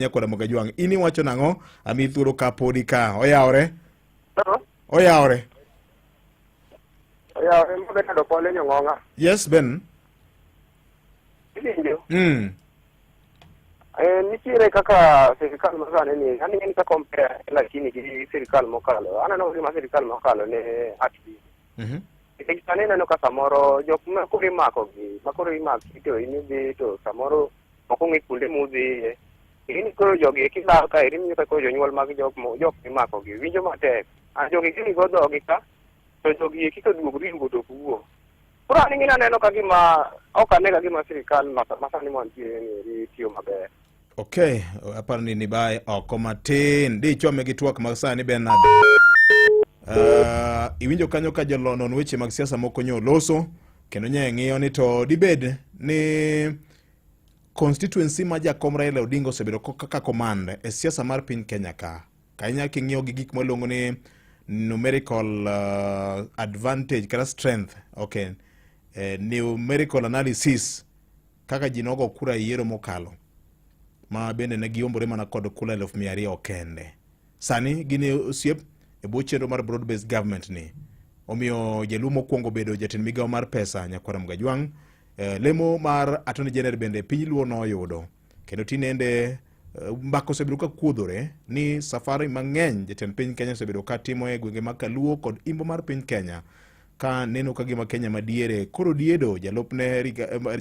Nyakwar Ramogi Ajwang', in iwacho nang'o? Ami thuolo ka podi ka. Oyawore? Oyawore. Oyawore ma Bernard Opole Nyong'ong'a. Yes, Ben. Iwinjo? Mm. Nitiere kaka sirikal masani ni, an ing'e ni ka compare lakini gi sirikal mokalo, aneno gima sirikal mokalo ne active. Nikech sani ineno ka samoro jok ma koro imako gi, ma koro imaki to in idhi to samoro ok ong'e kuonde mudhiye. In koro jogi eki lawo ka eri miyo ka koro jonyuol mag jok mo jok mimako gi winjo matek. A jogi gini go dhogi ka to jogi eki koduogo ringo to ok wuo. Koro an ing'e aneno ka gima ok ane ka gima sirikal masani mantie ni eri tiyo maber. Okay, aparo ni nibaye oko matin. Di chome gi twak mag sani Bernard. Iwinjo kanyo ka jolon weche mag siasa moko nyo loso kendo nye ng'iyo ni to dibed ni constituency ma jakom Raila Odinga osebedo kaka command e siasa mar piny Kenya ka. Ahinya king'iyo gi gik mwaluongo ni numerical advantage kata strength. Okay. Numerical analysis kaka ji nogo kura e yiero mokalo ma bende ne giombore mana kod kura 200,000 kende. Sani gin e osiep e bwo chenro mar broad based government ni. Omiyo jaluo mokwongo bedo jatend migawo mar pesa Nyakwar Ramogi Ajwang', lemo mar Attorney General bende piny Luo noyudo. Kendo tinende mbaka osebedo ka kuodhore ni safari mang'eny jatend piny Kenya osebedo ka timo e gwenge mag Kaluo kod imbo mar piny Kenya ka neno ka gima Kenya madiere koro diedo jalupne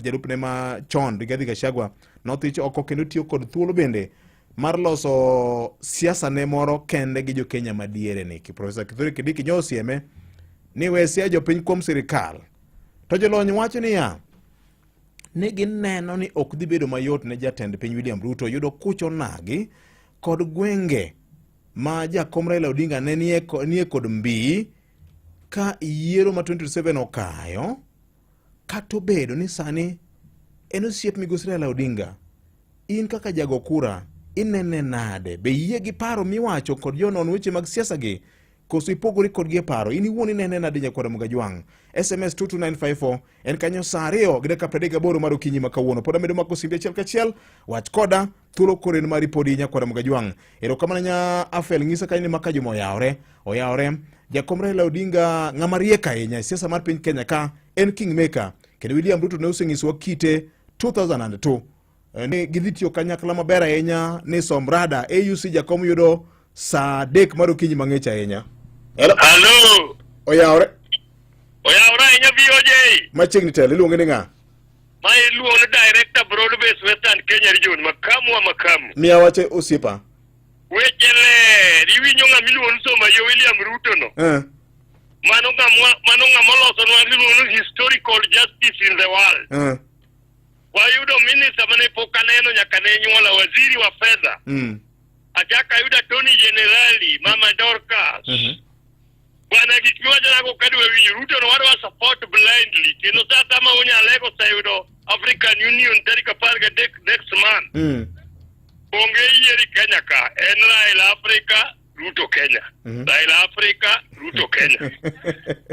jalupne ma chon Rigathi Gachagua nothich oko kendo tiyo kod thuolo bende mar loso siasa ne moro kende gi jo Kenya madiere ni. Profesa Kithure Kindiki nyo osieme ni we siya jopiny kuom sirikal. To jolony wacho niya, ni gineno ni ok dhi bedo mayot ne jatend piny William Ruto yudo kuch onagi kod gwenge ma jakom Raila Odinga ne nie kod mbii ka yiero ma 2027 okayo, kata obedo ni sani en osiep migosi Raila Odinga. In kaka jago kura inene nade? Be iyie gi paro miwacho kod jonon weche mag siasa gi, koso ipogori kodgi e paro? In iwuon inene nade Nyakwar Ramogi Ajwang'? SMS 22954 en kanyo saa 2:38 mar okinyi ma kawuono. Pod amedo mako simbi achiel kachiel, wach koda thuolo koro en mari podi Nyakwar Ramogi Ajwang'. Erokamano nya Afel, ng'isa kanyo ni maka juma oyawore. Oyawore. Jakom Raila Odinga ng'ama riek ahinya e siasa mar piny Kenya ka en kingmaker, kendo William Ruto ne osenyisowa kite 2002 ni gidhi tiyo kanyakla maber ahinya ni Somrada AUC jakom yudo saa 3 mar okinyi mang'ich ahinya. Hello. Hello. Oyawore. Oyawore ahinya VOJ. Machiegni telo, iluonge ni ng'a? Ma iluongo ni Director Broad Base Western Kenya Region, Makamu wa Makamu. Miya wache osiepa. Weche ler, iwinjo ng'ama iluongo ni Somayo William Ruto no. Mano ng'ama mano ng'ama olosonwa iluongo ni historical justice in the world. Wayudo minister mane pok aneno nyaka ne nyuola, waziri wa fedha. Achako ayudo Attorney Generali Mama Dorcas. Bwana gik miwacho nago kadwa winjo Ruto no wadwa support blindly kendo sa sama unyalego oseyudo African Union tarik 13 next month. Onge yieri Kenya ka en Raila Africa Ruto Kenya. Raila Africa Ruto Kenya.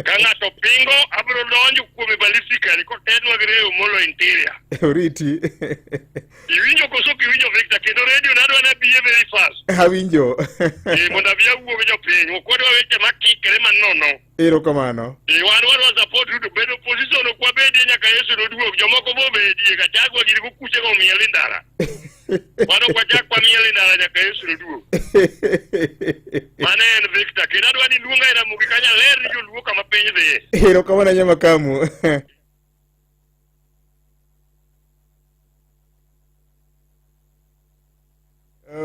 Ka ng'ato pingo abiro donjo kuome ballistically kotenwa gi Raila Amolo Interior. Oriti. Iwinjo koso ok iwinjo Victor? Kendo radio nadwa nabiye very fast. Awinjo. Mondo abi awuo gi jopiny. Ok wadwa weche makikre manono. Erokamano. Wan wadwa support Ruto. Bedo opposition ok wabedie nyaka Yesu noduog. Jomoko bobedie. Gachagua gini gokuche go miel e ndara. Wan ok wachak wamiel e ndara nyaka Yesu noduog. Mano en Victor. Kendo adwa ni luonga e Ramogi kanyo aler ni joluo kama piny dhiye. Erokamano ahinya Makamu.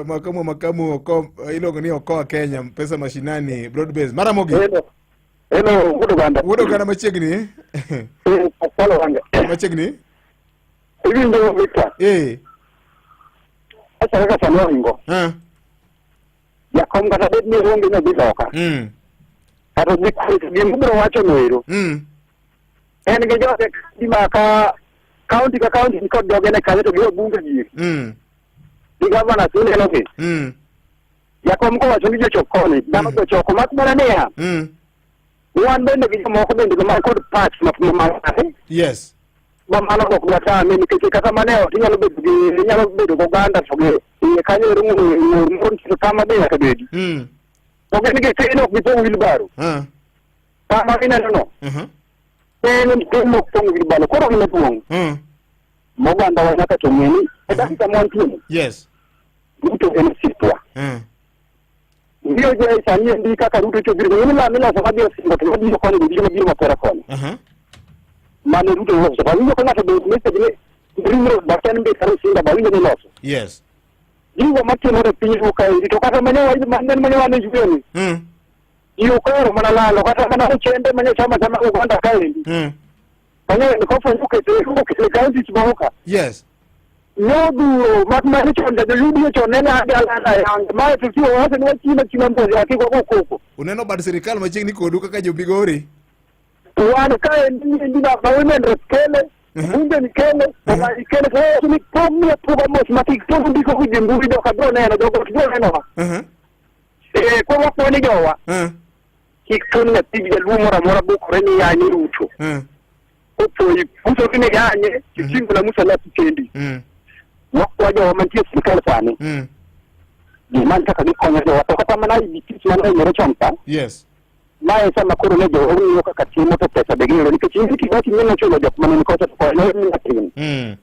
Makamu Makamu oko iluongo ni Okoa Kenya pesa mashinani broad base Maramogi. Hello. Hello, wuod oganda. Wuod oganda machiegni. Pascal Wanga. Machiegni. Iwinjo Victor? Acha kaka sani oringo. Jakom kata bed ni onge nodhi loka. Kata odhi kwe gima obiro wacho no ero. En gi joge ma ka kaunti ka kaunti ni kod joge ne kanyo to gi wabunge gi. Gi gavana sineno gi. Jakom kowacho ni jochok koni, dhano jochoko mak mana niya. Wan bende gi jomoko bende man kod pach ma ma Ma mano ok dwatame nikech kata mana e ot inyalo bedo gi inyalo bedo gi oganda to gi Iye kanyo ero ng'ur moro nitie kama be nyaka bedi. To gin gi tin ok gipong' wilbaro. Kama ineno no. Tin tin ok pong' wilbaro. Koro gima duong'. Moganda wa nyaka to ng'e ni e dakika ma wantie ni. Ruto en osiepwa. Ndiyo je sani endi kaka Ruto chobiro ng'e ni la miloso madhi osingo to mabiro koni be biro mabiro mapera koni. Mane Ruto loso. Awinjo ka ng'ato be message ni Ring road ba en be kar Osinga ba winjo ni loso. Gigo matimore e piny Luo kaendi to kata mane wa mane mane wan e yueyo ni. Ji ok ohero mana lalo kata mana ochende mane chama chama Uganda kaendi. Mane en kofwenyo okete okete counties moko ka. Nodhuro mak mane chon ja jo-UDA chon ne lande alanda e ang mae to tiyo wacho ni wachima chima mbozi akikwa go koko. Uneno bad sirikal machiegni kodu kaka jo-Migori? Wan ka endi endi ma ma women rep kele, bunge ni kele, oganyi kele, to wacho ni pog ni apoga mos ma kik pog ndiko gi ji mbui joka biro neno, jogo ok biro nenowa. Eh, koro wakwayo ni jowa, kik thun nyathi jaluo moro amora bukore ni yanye Ruto. Kopo ipuso ni yanye, titing'o na musalaba kendi. Wakwayo jowa mantie e sirikal sani, gimany kaka gikonyo jowa, to kata mana IDPs mane ohinyore chon ka, Mae sama koro ne jo ong'iyo kaka timo to pesa be giyudo nikech in Kibaki ne nochulo jok mane ni kocha to koro ne omi matin.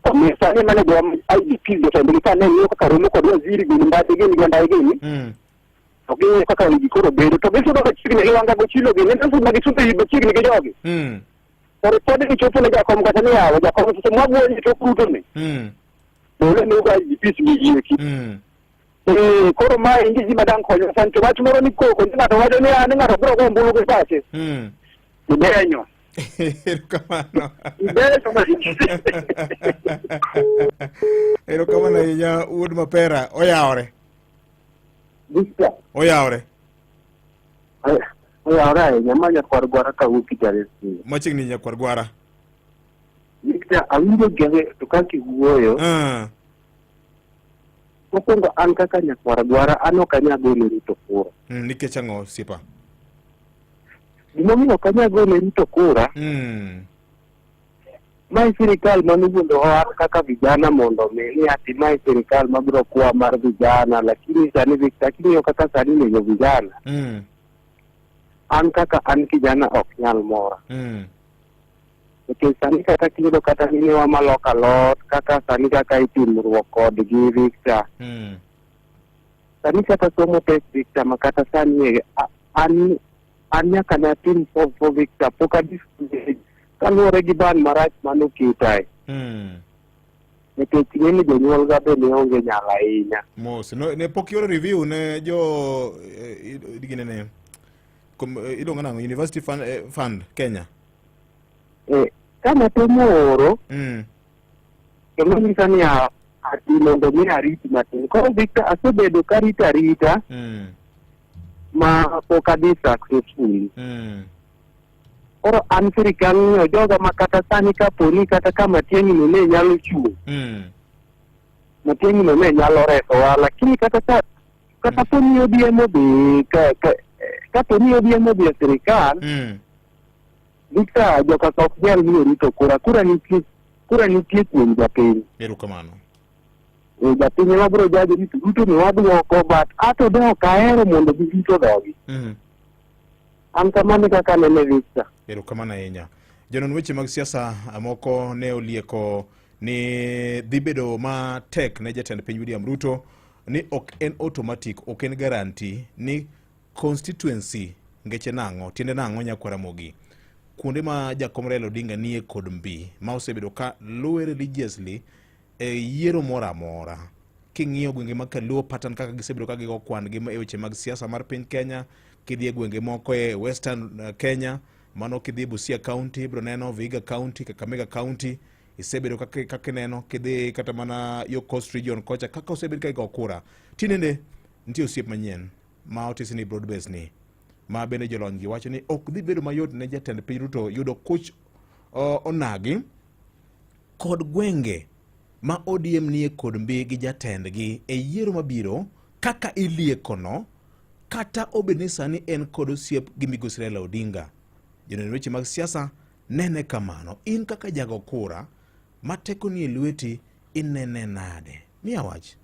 Omiyo sani mane jo IDPs jotendgi ka ne ng'iyo kaka romo kod waziri gini mbadhi gini gi ondaye gini to ging'iyo kaka wigi koro bedo to gisudo machiegni gi wanga gochilo gini ne sudo gisudo machiegni gi jogi. To ripode ni chopo ne jakom kata ni yawa jakom seche mwagwenye tok Ruto ni. Dole ne uga IDPs gi gieki. Eh, koro ma endi gima dang' konyo sani to wach moro ni koko ni ng'ato wacho ni ni ng'ato biro go ombulu gi pache. Idenyo. Erokamano. Idenyo ma. Erokamano ahinya wuod mapera. Oyawore. Victor. Oyawore. Oyawore ahinya ma nyakwar gwara kawuok Ijaresino. Machiegni nyakwar gwara. Victor, awinjo gere to kaka iwuoyo. Mokwongo an kaka nyakwar gwara an ok anyal gone Ruto kura. Nikech ang'o osiepa? Gimomiyo ok anyal gone Ruto kura, mae sirikal manowuondo an kaka vijana mondo mi ni ati mae sirikal mabiro kwa mar vijana, lakini sani Victor king'iyo kaka sani nego vijana, an kaka an kijana ok nyal mora. Nikech sani kata kiyudo kata minewa maloko alot, kaka sani kaka itimruok kodgi Victor. Sani kata somo pek Victor, ma kata sani e, an an nyaka ne atim form four Victor, pok adhi skul kaluwore gi ban marach manoketae. Nikech ing'e ni jonyuolga be ne onge nyalo ahinya. Mos. No, ne pok ioro review ne jo ginene iluongo nang'o University Fund, Fund Kenya. Kane temo oro, to nonyisa ni ati mondo mi arit matin. Koro Victor asebedo karito arita ma pok adhi successfully. Koro an sirikal ng'iyo joga ma kata sani kaponi kata ka Matiang'i no ne nyalo chung', Matiang'i no ne nyalo resowa, lakini kata ka kata poni ODM odhi ka, ka, kaponi ODM odhi e sirikal, Victor joka ok nyal miyo Ruto kura. Kura nitie, kura nitie kuom japiny. Erokamano. Japiny ema biro jajo ni Ruto ni waduoko, but ato ne ok ahero mondo gi Ruto dogi. An kamano e kaka anene Victor. Erokamano ahinya. Jonon weche mag siasa moko ne olieko ni dhi bedo matek ne jatend piny William Ruto ni ok en automatic, ok en guarantee ni constituency ngeche nang'o, tiende nang'o nyakwar Ramogi. Kuonde ma jakom Raila Odinga nie kod mbi ma osebedo ka luwe religiously e yiero moro amora. King'iyo gwenge mag Kaluo pattern kaka gisebedo ka gigo kwan gi e weche mag siasa mar piny Kenya, kidhi e gwenge moko e Western Kenya, mano kidhi Busia County, ibiro neno Vihiga County, Kakamega County, isebedo kaka kaka ineno kidhi kata mana yo Coast Region kocha kaka osebed ka igo kura. Tinende nitie osiep manyien ma otisi ni broad base ni ma bende jolony gi wacho ni ok dhi bedo mayot ne jatend piny Ruto yudo kuch onagi kod gwenge ma ODM nie kod mbi gi jatendgi e yiero mabiro kaka iliekono kata obed ni sani en kod osiep gi migosi Raila Odinga. Jonen weche mag siasa nene kamano. In kaka jago kura ma teko nie lweti inene nade? Miya wach.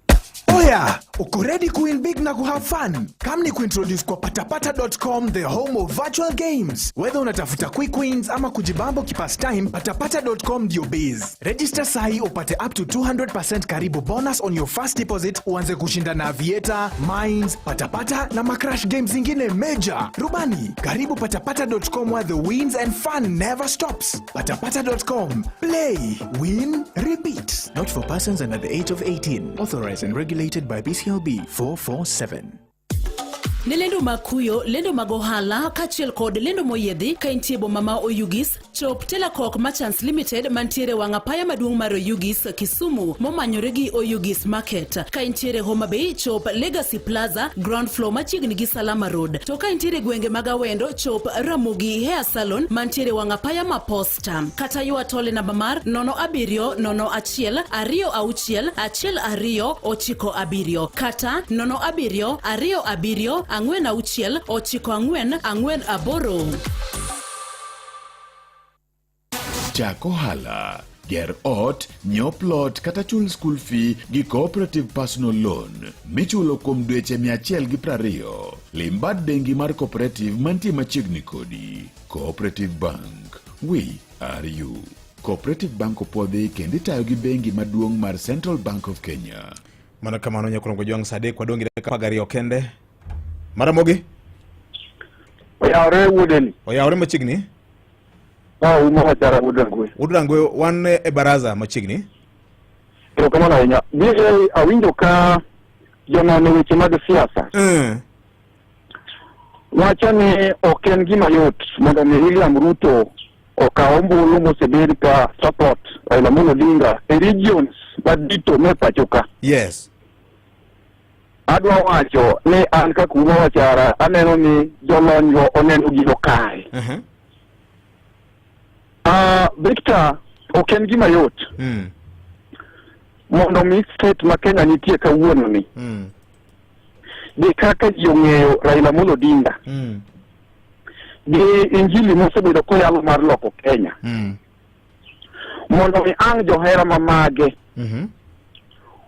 Oya, uko ready kuwin big na kuhave fun? Come ni kuintroduce kwa patapata.com, the home of virtual games. Whether unatafuta quick wins ama kujibamba kipastime, patapata.com ndio base. Register sahi upate up to 200% karibu bonus on your first deposit, uanze kushinda na Aviator, Mines, Patapata na macrash games zingine major. Rubani, karibu patapata.com where the wins and fun never stops. Patapata.com. Play, win, repeat. Not for persons under the age of 18. Authorized and regulated by BCLB 447. Ne lendo mag kuyo, lendo mag ohala kaachiel kod lendo moyiedhi ka intie boma ma Oyugis, chop Telakok Merchants Limited mantiere wang' apaya maduong' mar Oyugis, Kisumu momanyore gi Oyugis Market. Ka intiere Homa Bay, chop Legacy Plaza, ground floor machiegni gi Salama Road. To ka intiere gwenge mag Awendo, chop Ramogi Hair Salon mantiere wang' apaya ma Posta. Kata ywa tole namba mar 07 01 26 12 97 kata 07 27 46 94 48. Chak ohala, ger ot, nyiew plot kata chul school fee gi Cooperative Personal Loan michulo kuom dweche 120. Lim bad bengi mar Cooperative mantie machiegni kodi. Cooperative Bank, we are you. Cooperative Bank opuodhi kendo itayo gi bengi maduong' mar Central Bank of Kenya. Mano kamano nyakwar Gojwang' saa adek wadong' gi dakika apar gariyo kende. Maramogi. Oyawre wuodeni. Oyawre machiegni. Ah, umo wachara wuod Rangwe. Wuod Rangwe wan e baraza machiegni. Erokamano ahinya. Bi eh, awinjo ka jonono weche mag siasa wacho ni ok en gima yot mondo mi William Ruto okaw ombulu mosebed ka support Raila Amolo Odinga e regions madito me pacho ka. Adwa wacho ni an kaka Uma Wachara aneno ni jolony go oneno gino kare. Victor, ok en gima yot mondo mi state ma Kenya nitie kawuono ni gi kaka ji ong'eyo Raila Amolo Odinga gi injili mosebedo koyalo mar loko Kenya mondo mi ang' johera ma mage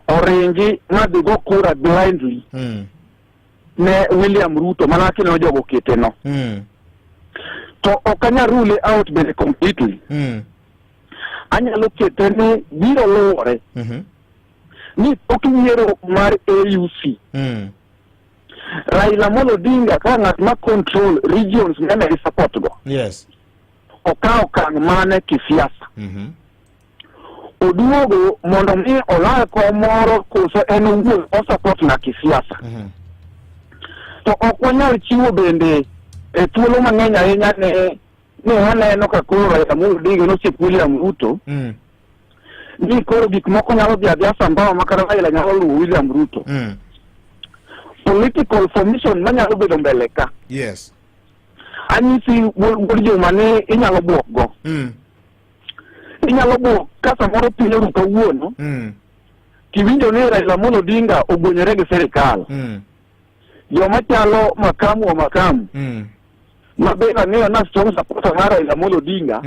oringi ma dhi go kura blindly ne William Ruto mana kineno jogo kete no. To ok anyal rule out bende completely. Anyalo kete ni biro luwore ni tok yiero mar AUC Raila Amolo Odinga kaka ng'at ma control regions mane gi support go okawo okang' mane kisiasa oduogo mondo mi olal kom moro koso en owuon osupport na kisiasa. To ok wanyal chiwo bende e thuolo mang'eny ahinya ne ni waneno ka koro Raila Amolo Odinga nosiep William Ruto ni koro gik moko nyalo dhi adhiya sambamba ma kata Raila nyalo luwo William Ruto. Political formation manyalo bedo mbele ka anyisi wuod Juma ni inyalo buok go. Inyalo buok ka samoro piny oru kawuono tiwinjo ni Raila Amolo Odinga ogwenyore gi sirikal. Joma chalo makamu wa makamu ma bende ang'eyo na strong supporter mar Raila Amolo Odinga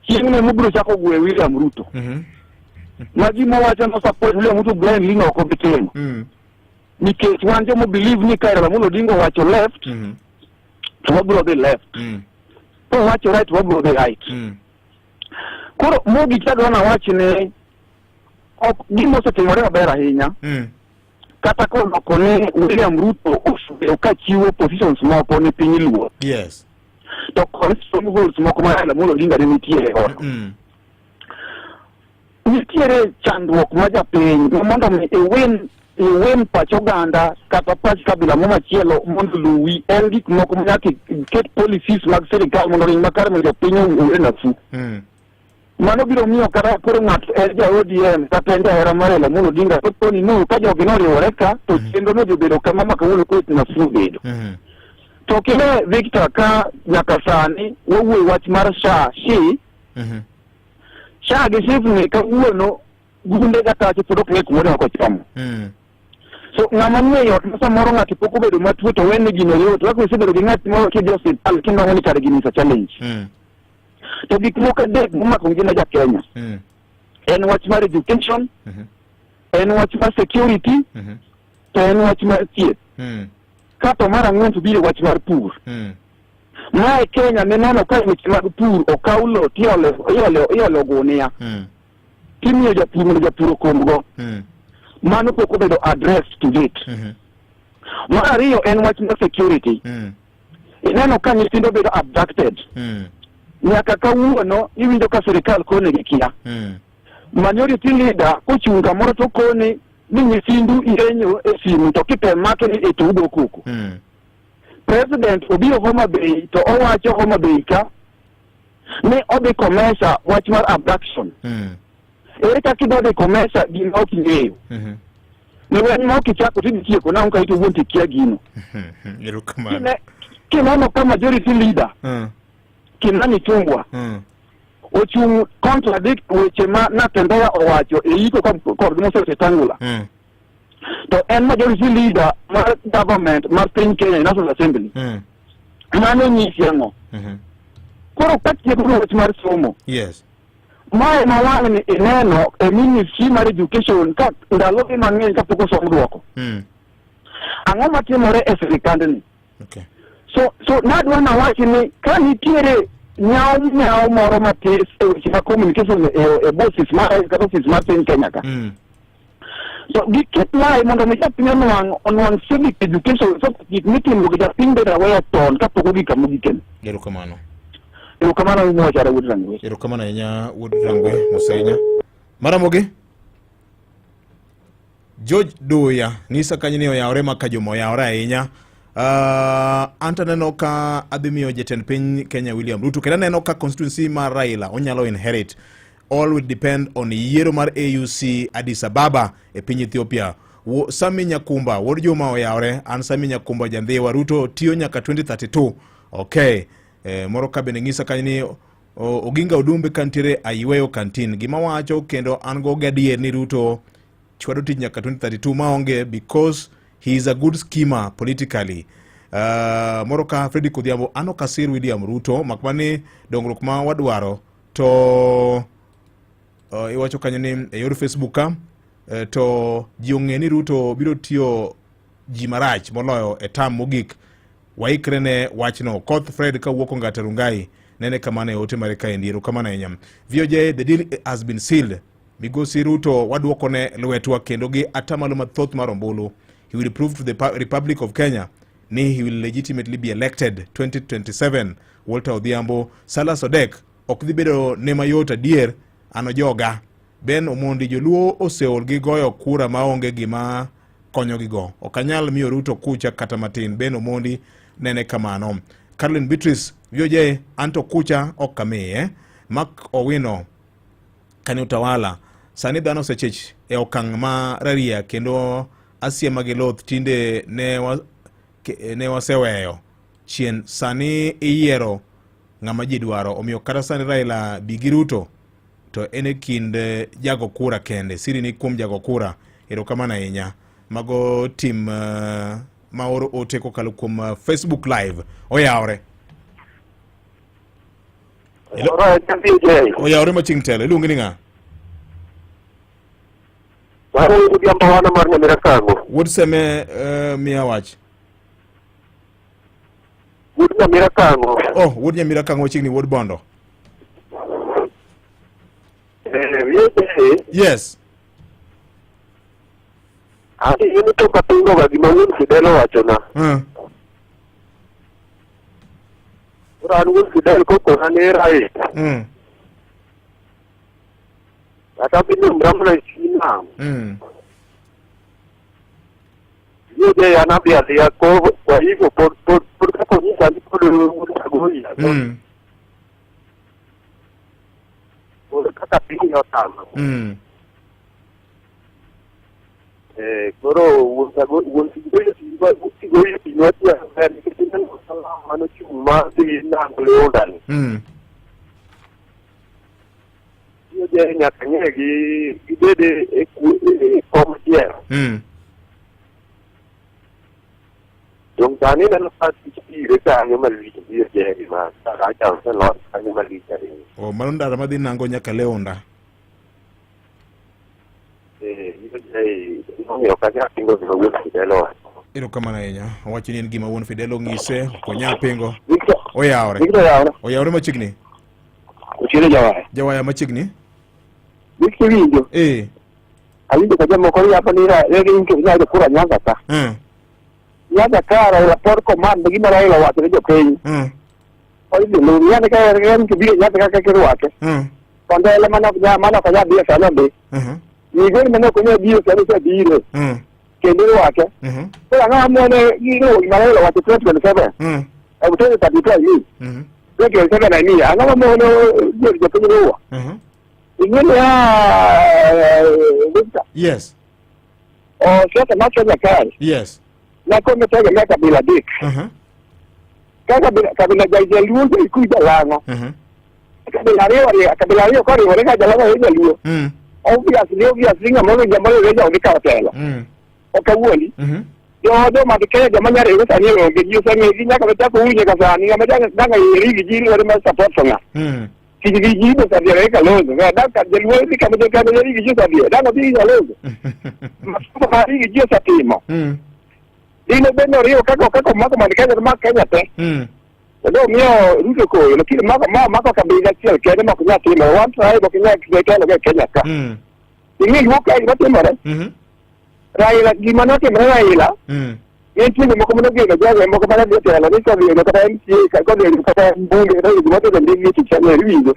chieng' ne mobiro chako gwe William Ruto. Ma gima owacho no support William Ruto blindly no ok obi timo. Nikech wan joma believe ni ka Raila Amolo Odinga owacho left to wabiro dhi left. Kowacho right wabiro dhi right. Koro mogik adwa nawach ni ok gima osetimore maber ahinya kata koloko ni William Ruto osebedo ka chiwo positions moko ne piny Luo to kod strongholds moko ma Raila Amolo Odinga ne nitiere godo. Nitiere chandruok ma japiny ma mondo mi iwin iwin pach oganda kata pach kabila mo machielo mondo luwi en gik moko ma nyaka iket policies mag sirikal mondo ring makare mondo jopiny oyud nafuu. Mano biro miyo kata koro ng'ato en ja ODM kata en jahera mar Raila Amolo Odinga to koni no ka jogi noriwore ka to chenro no dhi bedo kama ma kawuono koro nafuu bedo. To kine Victor ka nyaka sani wawuoyo wach mar SHA SHI SHA gi SHIF ni kawuono gunde gatache pod ok ng'e kumoro ok ochomo. So ng'ama nie ot ma samoro ng'ato pok obedo matuo to wene gino yot kaka isebedo gi ng'at moro kidhi osiptal kinwang'o ni kare gini is a challenge. To gik moko adek momako ngima ja Kenya en wach mar education, En wach mar security to en wach mar thieth. Kato mar ang'wen to biro wach mar pur. Mae Kenya mineno ka weche mag pur okaw lo tiolo iolo iolo gunia timiyo japur mondo japur okombgo. Mano pok obedo addressed to date. Mar ariyo en wach mar security. Ineno ka nyithindo bedo abducted. Nyaka kawuono iwinjo ka sirikal kone gikia. Minority leader kochung' kamoro to koni ni nyithindu ihenyo e simu to kitem make ni e to ugo koko. President obiro Homa Bay to owacho Homa Bay ka ni odhi komesa wach mar abduction. Ere kaka idwa dhi komesa gima ok ing'eyo? Lweny ma ok ichako tidhi tieko nang'o ka ito wuon to ikia gino. Erokamano. Kineno ka majority leader Kimani Ichung'wa ochung' contradict weche ma Natembeya owacho e iko kod Moses Wetangula. To en majority leader mar government mar piny Kenya e National Assembly. Mano nyisi ang'o? Koro ka tieko wach mar somo. Mae ma wang'ni ineno e ministry mar education ka ndalo gi mang'eny kapok osom dwoko. Ang'o matimore e sirikandni? So nadwa nawachi ni ka nitiere nyawo nyawo moro matis e weche mag communication e ofis mar kata ofis mar piny Kenya ka. So giket lai mondo mi japiny onwang' onwang' civic education so gik mitimo gi japiny bedo aware chon kapok ogik kama ogikeno. Erokamano. Erokamano ahinya wachara wuod Rangwe. Erokamano ahinya wuod Rangwe Mosenya. Maramogi. George Duya ng'isa kanyo ni oyawore ma ka juma oyawore ahinya. Anto aneno ka adhi miyo jatend piny Kenya William Ruto kendo aneno ka constituency mar Raila onyalo inherit. All will depend on yiero mar AUC Addis Ababa e piny Ethiopia. Sami Nyakumba, wuod Juma oyawore, an Sami Nyakumba Jandhiwa, Ruto tiyo nyaka 2032. Okay. Moro ka bende ng'isa kanyo ni Oginga Odumbe kantiere Ayweyo Kantin. Gima wacho kendo an go gadier ni Ruto chwado tich nyaka 2032 maonge because he is a good schemer politically. Moro ka Fredrick Odhiambo, an ok asir William Ruto makmana ni dongruok ma wadwaro to iwacho kanyo ni e yor Facebook ka to ji ong'e ni Ruto biro tiyo ji marach moloyo e tam mogik. Waikre ne wachno. Koth Fred kawuok Ongata Rungai nene kamano e ote mare kaendi. Erokamano ahinya. VOJ, the deal has been sealed. Migosi Ruto waduokone lwetwa kendo gi atamalo mathoth mar ombulu. He will prove to the Republic of Kenya ni he will legitimately be elected 2027. Walter Odhiambo, Salas Odek ok dhi bedo ne mayot adier, an ojoga. Ben Omondi, joluo oseol gi goyo kura maonge gima konyogigo. Ok anyal miyo Ruto kucha kata matin. Ben Omondi nene kamano. Caroline Beatrice, VOJ, anto kucha ok amiye. Mark Owino, kane utawala sani dhano osechech e okang' ma raria kendo asiema gi loth tinde ne waseweyo chien sani iyiero ng'ama ji dwaro omiyo kata sani Raila bi gi Ruto to en e kind jago kura kende siri ni kuom jago kura erokamano ahinya mago tim ma oro ote kokalo kuom Facebook live oyawre. Oyawre machiegni telo iluongi ni ng'a? Odhiambo wana mar Nyamira Kango. Wuod Seme miya wach. Wuod Nyamira Kango. Oh, wuod Nyamira Kango machiegni wuod Bondo. Yes. Ati in to kapingo ga gima wuon Fidel owachona. Koro an wuon Fidel kokona ni right. Kata binyumra mana e chuny nam. Yie an adhi adhiya ko kwa hivyo pod pod pod kaka onyisa ni pod wuod Kagoi. Pod kaka piny otama. Koro wuon Kagoi wuon Kigoi Kigoi oting'o tiyo maber nikech ineno mano chung' ma dhi Nango Leunda ni. Tiyo nyaka ng'e gi gibed e e kom achiel. Dong sani ineno ka tich tire kanyo malich biro jegi ma daraja oselos kanyo malich ahinya. Oh, mano ndara madhi Nango nyaka Leunda. Omiyo ok anyal pingo gima wuon Fidel owacho. Erokamano ahinya. Owacho ni en gima wuon Fidel ong'ise, ok onyal pingo. Victor, Oyawore. Victor oyawore. Oyawore machiegni. Otieno jawaya. Jawaya machiegni. Victor winjo. Eh. Awinjo ka jomoko riapo ni ra kura Nyanza ka. Nyanza ka Raila pod command gima Raila owacho ne jopiny. Odhi luw. Nyanza ka en kibiro Nyanza ka kaka irwake. Kondele mane ok nyal mane ok onyal biro sani odhi. Migori mane ok onyal biro sani osebiro. Kendo irwake. Koro ang'o mamono giluwo gima Raila owacho 2027? 2032 I mean. 2027 I mean. Ang'o mamono jopiny luwo? Ing'e niya, Victor, Yes. o siasa mar Kenya kae Yes. nakone tegemea kabila adek. Ka kabila kabila ja jaluo jaikuyu jalang'o. Kabila ariyo kabila ariyo koriwore ka jalang'o gi jaluo. Obviously obviously ng'ama owinjo ng'ama oriwore ja odhi kawo telo. Ok awuondi. Jo mag Kenya joma nyalo riwore sani onge ji oseng'e gi nyaka wachak owinje ka sani ng'ama dang' rigi ji riwore mar support to ng'a. Tich gi ji osedhiere Kalonzo. Ng'a dak ka jaluo dhi kama kama rigi ji osedhiye. Dang' odhi gi Kalonzo. Masomo ma rigi ji osetimo. Dine bed ni oriwo kaka kaka omako mag Kenya to mak Kenya te. To do miyo Ruto koyo lakini mako ma mako kabila achiel kende ma ok nyal timo. One tribe ok nyal telo e Kenya ka. Ing'e luo ka gima timore. Raila gima notimore Raila nitie jomoko manogeno jogo moko mane dhi telo ni kodhi yudo kata MCA kodhi yudo kata bunge kata gima to bende gi tich ane iwinjo.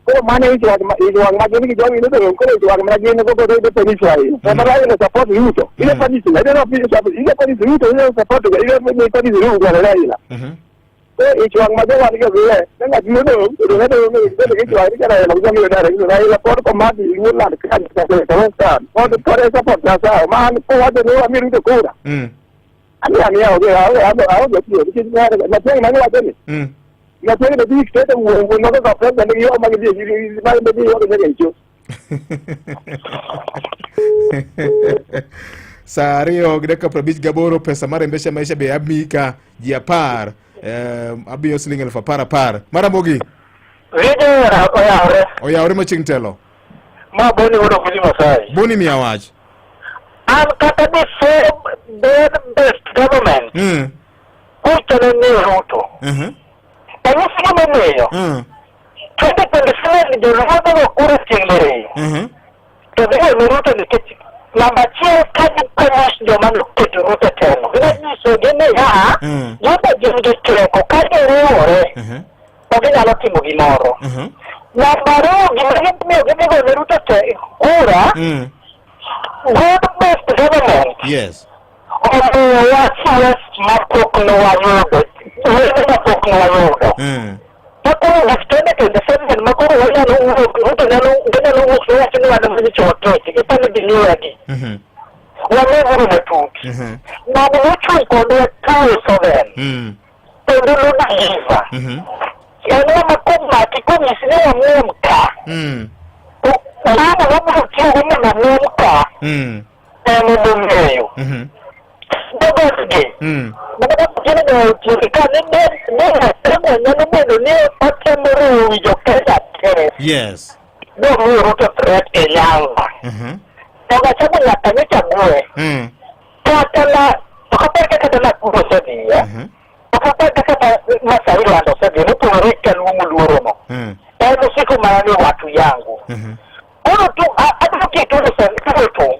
Koro mano ich wang' ich wang' ma gin gi jogi ni to koro ich wang' ma gin go godo ide punish Raila. Sama Raila support Ruto, ide punish ide no punish ide punish Ruto, ide support ide punish Ruto Raila. Koro ich wang' ma jowa ni go le, ne ng'at modong' to ne dong' ne bedo gi ich wang' ni ka Raila ok nyal yudo Raila Raila pod komandi luo land ka ka Western pod pod e support Nyasaye ma an kowacho ni wami Ruto kura. Ani ani aonge aonge aonge tiyo nikech Matiang'i mane wacho ni Matiang'i ne dhi keto wuon wuon mago ka president gi yo mag dhi ma dhi yo nyaka e cho. Saa ariyo gi dakika 58 pesa mar Endesha Maisha be amiyi ka ji 10 abiyo siling 10,000 10,000. Maramogi. Winjo oyawre. Oyawre machiegni telo. Ma Boni wuod Oguji Masai. Boni miya wach. An kata before bed best government. Kucha ne ni Ruto. Anyisi gimomiyo. 2027 joluo dhi go kura chieng' diriyo. To dhi go ne Ruto nikech namba achiel ka gipunish joma noketo Ruto e telo. Ginyisogi niya, gin be gin gi teko ka giriwore to ginyalo timo gimoro. Namba ariyo gima gimiyo gidhi go ne Ruto te kura, good best government omiyowa CS mapok nowayudo, wede mapok nowayudo. Makoro gik 2027 makoro wanyalo wuok, Ruto nyalo ginyalo wuok to wacho ni wan ema nyocha wakeche, ipani gimiyowa gi. Waneuru matut. Ng'ano mochung' kodwa 207 kendo nodeliver. En ng'ama komaki konyisi ni wamuom ka, to ng'ano wabiro tiyogo mondo omuom ka, en emong'eyo. Dodosgi. Mana kaka gin ka ne ne ne nyalo bedo ni otemo riwo wi jo Kenya te. Nomiyo Ruto threat e Nyanza. To Gachagua nyaka nyocha gwe. Kata na ok apar ka kata Nakuru osedhiye. Ok apar ka kata Masai Land osedhiye mopogore gi Kaluo moluorono. En osiko mana ni watu yangu. Koro tu adwaro keto Ruto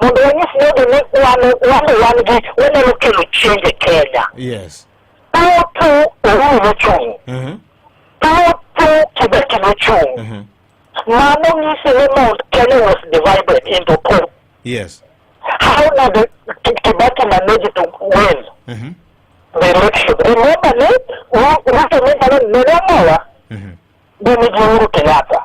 mondo wanyis jogi ni wan wan wan gi wanyalo kelo change e Kenya. Tuo Uhuru nochung'. Tuo Kibaki nochung'. Mano nyiso ni Mount Kenya was divided into two. How did Kibaki manage to win the election? Remember ni Ruto ne nyalo ne ng'awa ne nigi Uhuru Kenyatta.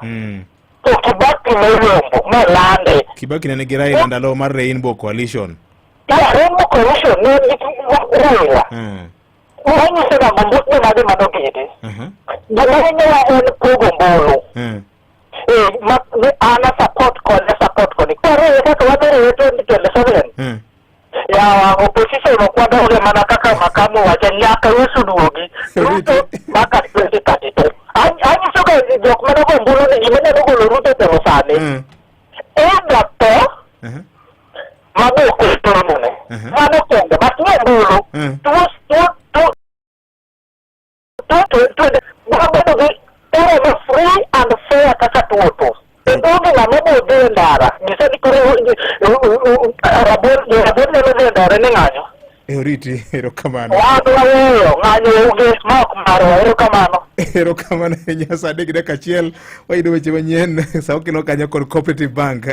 To Kibaki noyombo molande. Kibaki ne nigi Raila ndalo mar Rainbow Coalition. Ya Rainbow Coalition ne nigi Raila. Wanyiso nang'o mbusni mage manoketi. Gima hinyowa en pogo ombulu. Eh, ma ni an a support koni support koni. Koro kaka wadhi riwe 2027. Yawa opposition ok wadonge mana kaka makamu wacho nyaka Yesu duogi. Ruto maka 2032. Anyiso ga jok mane ogo ombulu ni gima nyalo golo Ruto e telo sani. Either tho Odwoko romone. Mano kende, but ni ombulu. Tuo tuo tuo tuo tuo tuo biro bedo gi ero ma free and fair kaka tuo to. To onge ng'ama biro dhi e ndara. Nyisa ni koro rabuon rabuon nyalo dhi e ndara ni ng'anyo. E oriti, erokamano. Wan waweyo ng'anyo onge ma ok marwa. Erokamano. Erokamano ahinya. Sa adek gi dakika achiel wayudo weche manyien sa okelo kanyo kod Cooperative Bank.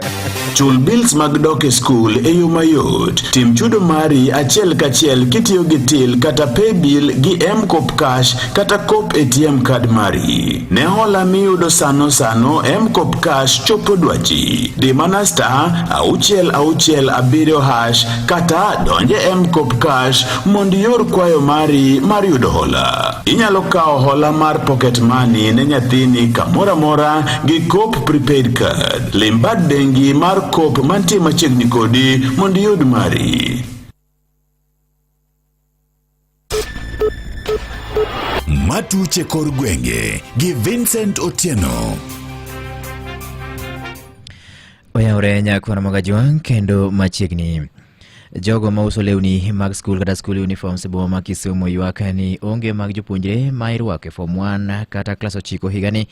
Chul bills mag dok e skul e yo mayot. Tim chudo mari achiel kachiel kitiyo gi till kata paybill gi M-Kopa Cash kata Coop ATM card mari. Ne hola miyudo sano sano, M-Kopa Cash chopo dwachi. Di mana star 667 hash kata donje M-Kopa Cash mondo ior kwayo mari mar yudo hola. Inyalo kawo hola mar pocket money ne nyathini kamoro amora gi Coop prepaid card. Lim bad bengi mar Coop mantie machiegni kodi mondo iyud mari. Matuche kor gwenge gi Vincent Otieno. Oyawre nyakwana Magajwang' kendo machiegni. Jogo ma uso lewni mag skul kata school uniforms e boma ma Kisumu ywak ni onge mag jopuonjre ma irwako e form 1 kata klas ochiko higani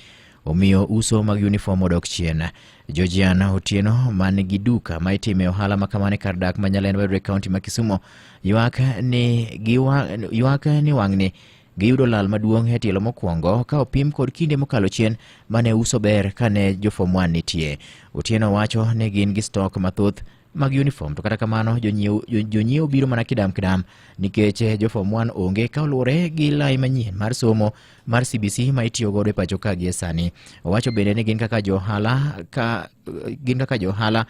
omiyo uso mag uniform odok chien. Georgian Otieno man gi duka ma itime ohala ma kamano e kar dak ma Nyalenda mayudore e kaunti ma Kisumu ywak ni giwa, ywak ni wang'ni giyudo lal maduong' e tielo mokwongo ka opim kod kinde mokalo chien mane uso ber kane jo form 1 nitie. Otieno wacho ni gin gi stock mathoth mag uniform to kata kamano jonyiewo jonyiewo biro mana kidam kidam nikech eh, jo form 1 onge ka oluwore gi lai manyien mar somo mar CBC ma itiyo godo e pacho ka gie sani. Owacho bende ni gin kaka johala ka gin kaka johala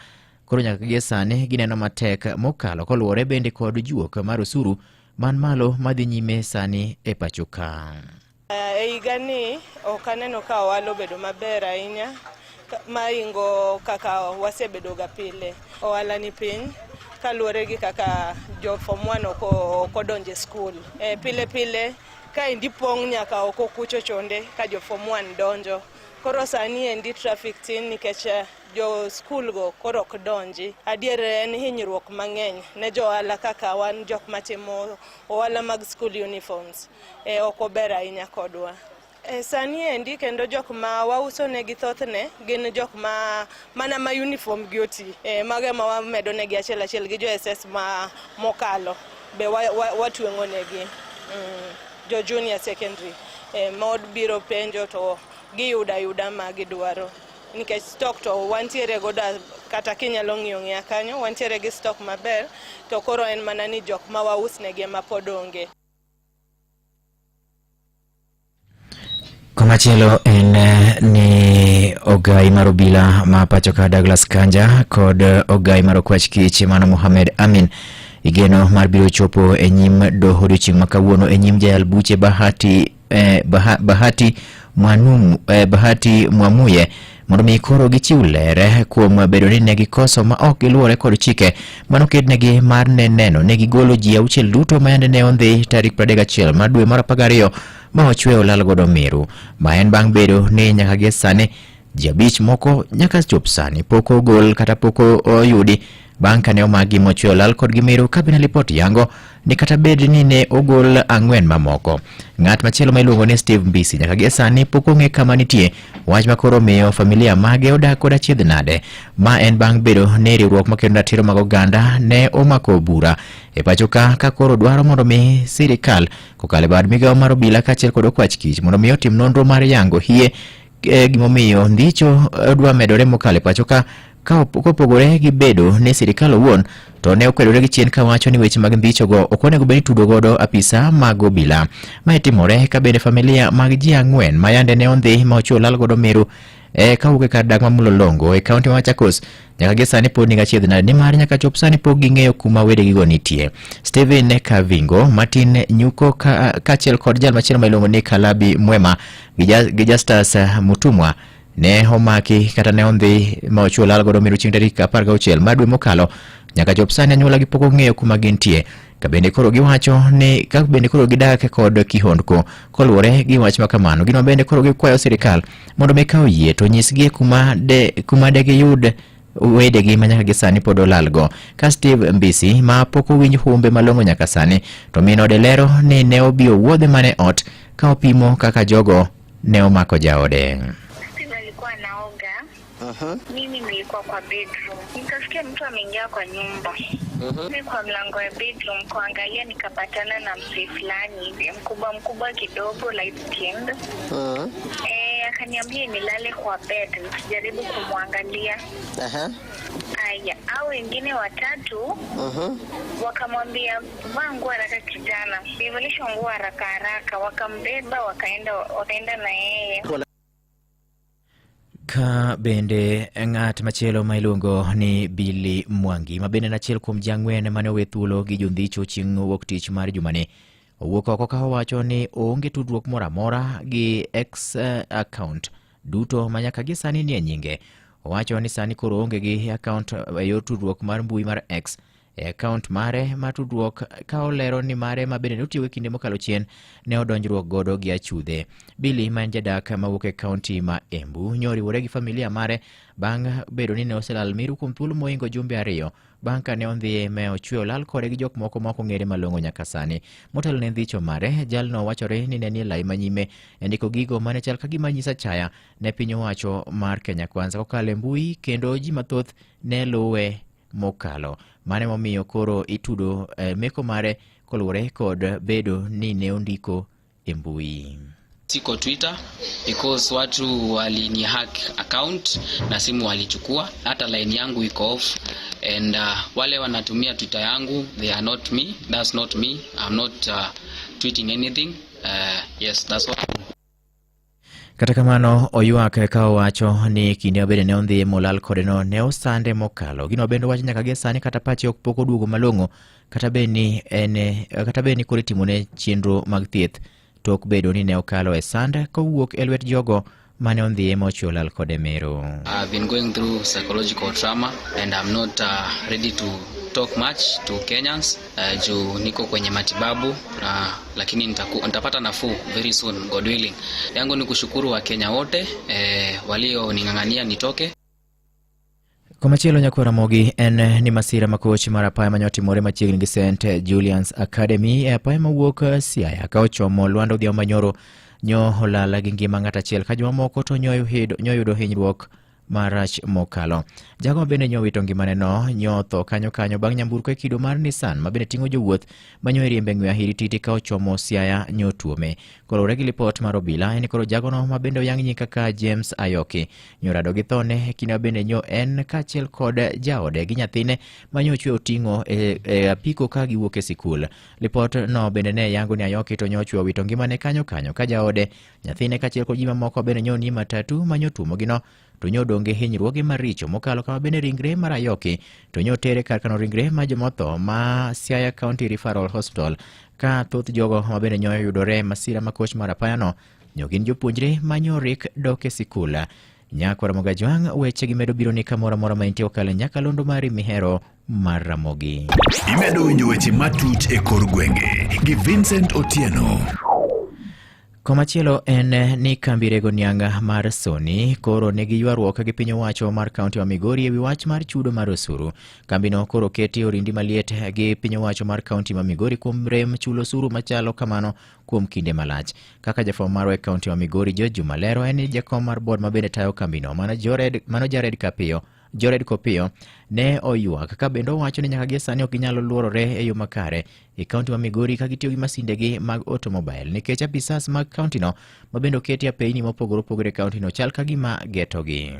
koro nyaka gie sani gineno matek mokalo koluwore bende kod juok mar osuru man malo madhi nyime sani e pacho ka. E higani ok aneno ka ohala obedo maber ahinya maingo kaka wasebedoga pile. Ohala ni piny kaluwore gi kaka jo form 1 ok odonjo e skul. E, pile pile kaendi pong' nyaka oko kucho chonde ka jo form 1 donjo. Koro sani endi traffic tin nikech eh, jo skul go koro ok donji. Adier en hinyruok mang'eny ne jo ohala kaka wan jok matimo ohala mag school uniforms. E, ok ober ahinya kodwa. E, sani endi kendo jok ma wauso negi thothne gin jok ma mana ma uniform gi oti. E, mago ema wamedo negi achiel achiel gi jo SS ma mokalo be watweng'o wa, wa negi jo junior secondary e, ma biro penjo to giyudo ayuda ma gidwaro nikech stock to wantiere godo kata kinyalo ng'iyo ng'iya kanyo wantiere gi stock maber to koro en mana ni jok ma wausnegi ema pod onge. Komachielo en eh, ni ogai mar obila ma pacho ka Douglas Kanja kod eh, ogai mar okwach kich mano Mohamed Amin igeno mar biro chopo e nyim doho odiochieng' ma kawuono e nyim jayal buche Bahati eh, Baha, Bahati Mwanum, eh, Bahati Mwamuye mondo mi koro gichiw ler kuom bedo ni ne gikoso ma ok giluwore kod chike manoketnegi mar ne neno ne gigolo ji auchiel duto ma yande ne ondhi tarik 31 mar dwe mar 12 ma ochwe olal godo Meru ma en bang' bedo ni nyaka gie sani ji abich moko nyaka chop sani pok ogol kata pok oyudi bang' kane omagi mochwe olal kodgi Meru ka bende lipot yango ni kata bed ni ne ogol ang'wen mamoko. Ng'at machielo ma iluongo ni Steve Mbisi nyaka gie sani pok ong'e kama nitie, wach ma koro miyo familia mage odak kod achiedh nade. Ma en bang' bedo ni riwruok makedo ratiro mag oganda ne omako bura e pacho ka ka koro dwaro mondo mi sirikal kokalo e bad migawo mar obila kaachiel kod okwach kich mondo mi otim nonro mar yango hie e, gimomiyo ndicho eh, dwa medore mokalo e pacho ka ka kopogore gi bedo ni sirikal owuon to ne okwedore gi chien kawacho ni weche mag ndichogo ok onego bed ni itudo godo apisa mag obila. Mae timore ka bende familia mag ji ang'wen ma yande ne ondhi ma ochuo lal godo Meru e kawuok e kar dak ma Mlolongo e kaunti ma Machakos nyaka gi sani pod nigi achiedh nade nimar nyaka chop sani pok ging'eyo kuma wedegigo nitie. Stephen Kavingo, Martin Nyuko kaachiel kod jal machielo ma iluongo ni Kalabi Mwema gi Justus Mutumwa ne omaki kata ne ondhi ma ochuo lal godo Meru chieng' tarik 16 mar dwe mokalo. Nyaka chop sani anyuola gi pok ong'eyo kuma gintie. Ka bende koro giwacho ni ka bende koro gidak kod kihondko koluwore gi wach ma kamano. Gin ma bende koro gikwayo sirikal mondo mi ka oyie to nyisgi kuma de kuma de giyud wedegi ma nyaka gi sani pod olalgo. Ka Steve Mbisi ma pok owinj humbe malong'o nyaka sani, to min ode lero ni ne obi owuodhe mana e ot ka opimo kaka jogo ne omako jaode. Steve alikuwa anaoga. Mimi nilikuwa kwa bedroom, nikasikia mtu ameingia kwa nyumba. Mimi kwa mlango ya bedroom kuangalia, nikapatana na mzee fulani hivi mkubwa mkubwa kidogo, light skinned. Eh, akaniambia nilale kwa bed nisijaribu kumwangalia. Aya, au wengine watatu wakamwambia vaa nguo haraka kijana, nivalishwa nguo haraka haraka, wakambeba wakaenda na yeye. Ka bende ng'at machielo ma iluongo ni Billy Mwangi, ma bende en achiel kuom ji ang'wen mane owe thuolo gi jondhicho chieng' wuok tich mar jumani, owuok oko ka owacho ni oonge tudruok moro amora gi X account duto ma nyaka gi sani nie nyinge. Owacho ni sani koro oonge gi account e yor tudruok mar mbui mar X e account mare mar tudruok, ka olero ni mare ma bende notiyogo e kinde mokalo chien ne odonjruok godo gi achudhe. Billy ma en jadak mawuok e kaunti ma Embu nyo oriwore gi familia mare bang' bedo ni ne oselal miru kuom thuolo mohingo jumbe 2 bang' ka ne ondhiye me ochwe olal kode gi jok moko ma ok ong'ere malong'o nyaka sani. Motelo ne ndhicho mare, jalno wachore ni ne nie lai manyime e ndiko gigo mane chal ka gima nyiso achaya ne piny owacho mar Kenya Kwanza kokalo e mbui, kendo ji mathoth ne luwe mokalo. Mano emomiyo koro itudo meko mare koluwore kod bedo ni ne ondiko e mbui. Siko Twitter because watu walini hack account na simu walichukua, hata line yangu iko off and wale wanatumia Twitter yangu, they are not me, that's not me, I'm not tweeting anything. Yes, that's what. Kata kamano oywak ka owacho ni kinde mabende ne ondhi molal kode no ne osande mokalo. Gino bende owacho nyaka gie sani kata pache ok pok oduogo malong'o, kata bed ni en, kata bed ni koro itimone chenro mag thieth tok bedo ni ne okalo e sand kowuok e lwet jogo mane ondhiye mochwe olal kode Meru. I've been going through psychological trauma and I'm not ready to talk much to Kenyans juu niko kwenye matibabu lakini nitapata nafuu very soon, God willing. Yangu ni kushukuru Wakenya wote walioning'ang'ania nitoke. Komachielo nyakwar Ramogi en ni masira makoch mar apaya mane otimore machiegni gi St Julian's Academy e apaya mawuok Siaya ka ochomo Lwanda Odhiambo Manyoro nyo olal gi ngima ng'at achiel ka jomamoko to nyo oyudo hinyruok marach mokalo. Jago ma bende nyo owito ngimane no nyo otho kanyo kanyo bang' nyamburko e kido mar Nissan ma bende ting'o jowuoth ma nyo iriembe ng'we ahirititi ka ochomo Siaya nyo tuome. Kaluwore gi lipot mar obila en ni koro jagono ma bende oyang nying kaka James Ayoki nyo rado gi thone e kinde ma bende nyo en kaachiel kod jaode gi nyathine ma nyo ochwe oting'o e apiko ka giwuok e sikul. Lipot no bende ne yango ni Ayoki to nyo ochwe owito ngimane kanyo kanyo ka jaode, nyathine kaachiel kod ji mamoko bende nyo nie matatu ma nyo tuomogi no to nyo odong' gi hinyruoge maricho mokalo kama bende ringre mar Ayoki to nyo tere kar kano ringre ma jomotho ma Siaya County Referral Hospital, ka thoth jogo ma bende nyo oyudore masira makoch mar apayano nyo gin jopuonjre ma nyo rik dok e sikul. Nyakwar Ramogi Ajwang', weche gi medo biro ni kamoro amora ma intie kokalo e nyakalondo mari mihero mar Ramogi. Imedo winjo weche matut e kor gwenge gi Vincent Otieno. Komachielo en ni kambi rego niang' mar Sony koro nigi ywaruok gi piny owacho mar kaunti ma Migori ewi wach mar chudo mar osuru. Kambino koro oketi orindi maliet gi piny owacho mar kaunti ma Migori kuom rem chulo osuru machalo kamano kuom kinde malach. Kaka jafwambo marwa e kaunti ma Migori George Juma lero, en ni jakom mar board ma bende tayo kambino mano Jared Kapiyo, Jored Kopiyo ne oywak ka bende owacho ni nyaka gie sani ok ginyal luorore e yo makare e kaunti ma Migori ka gitiyo gi masindegi mag automobile nikech apisas mag kauntino ma bende oketi apeyni mopogore opogore e kauntino chal ka gima getogi.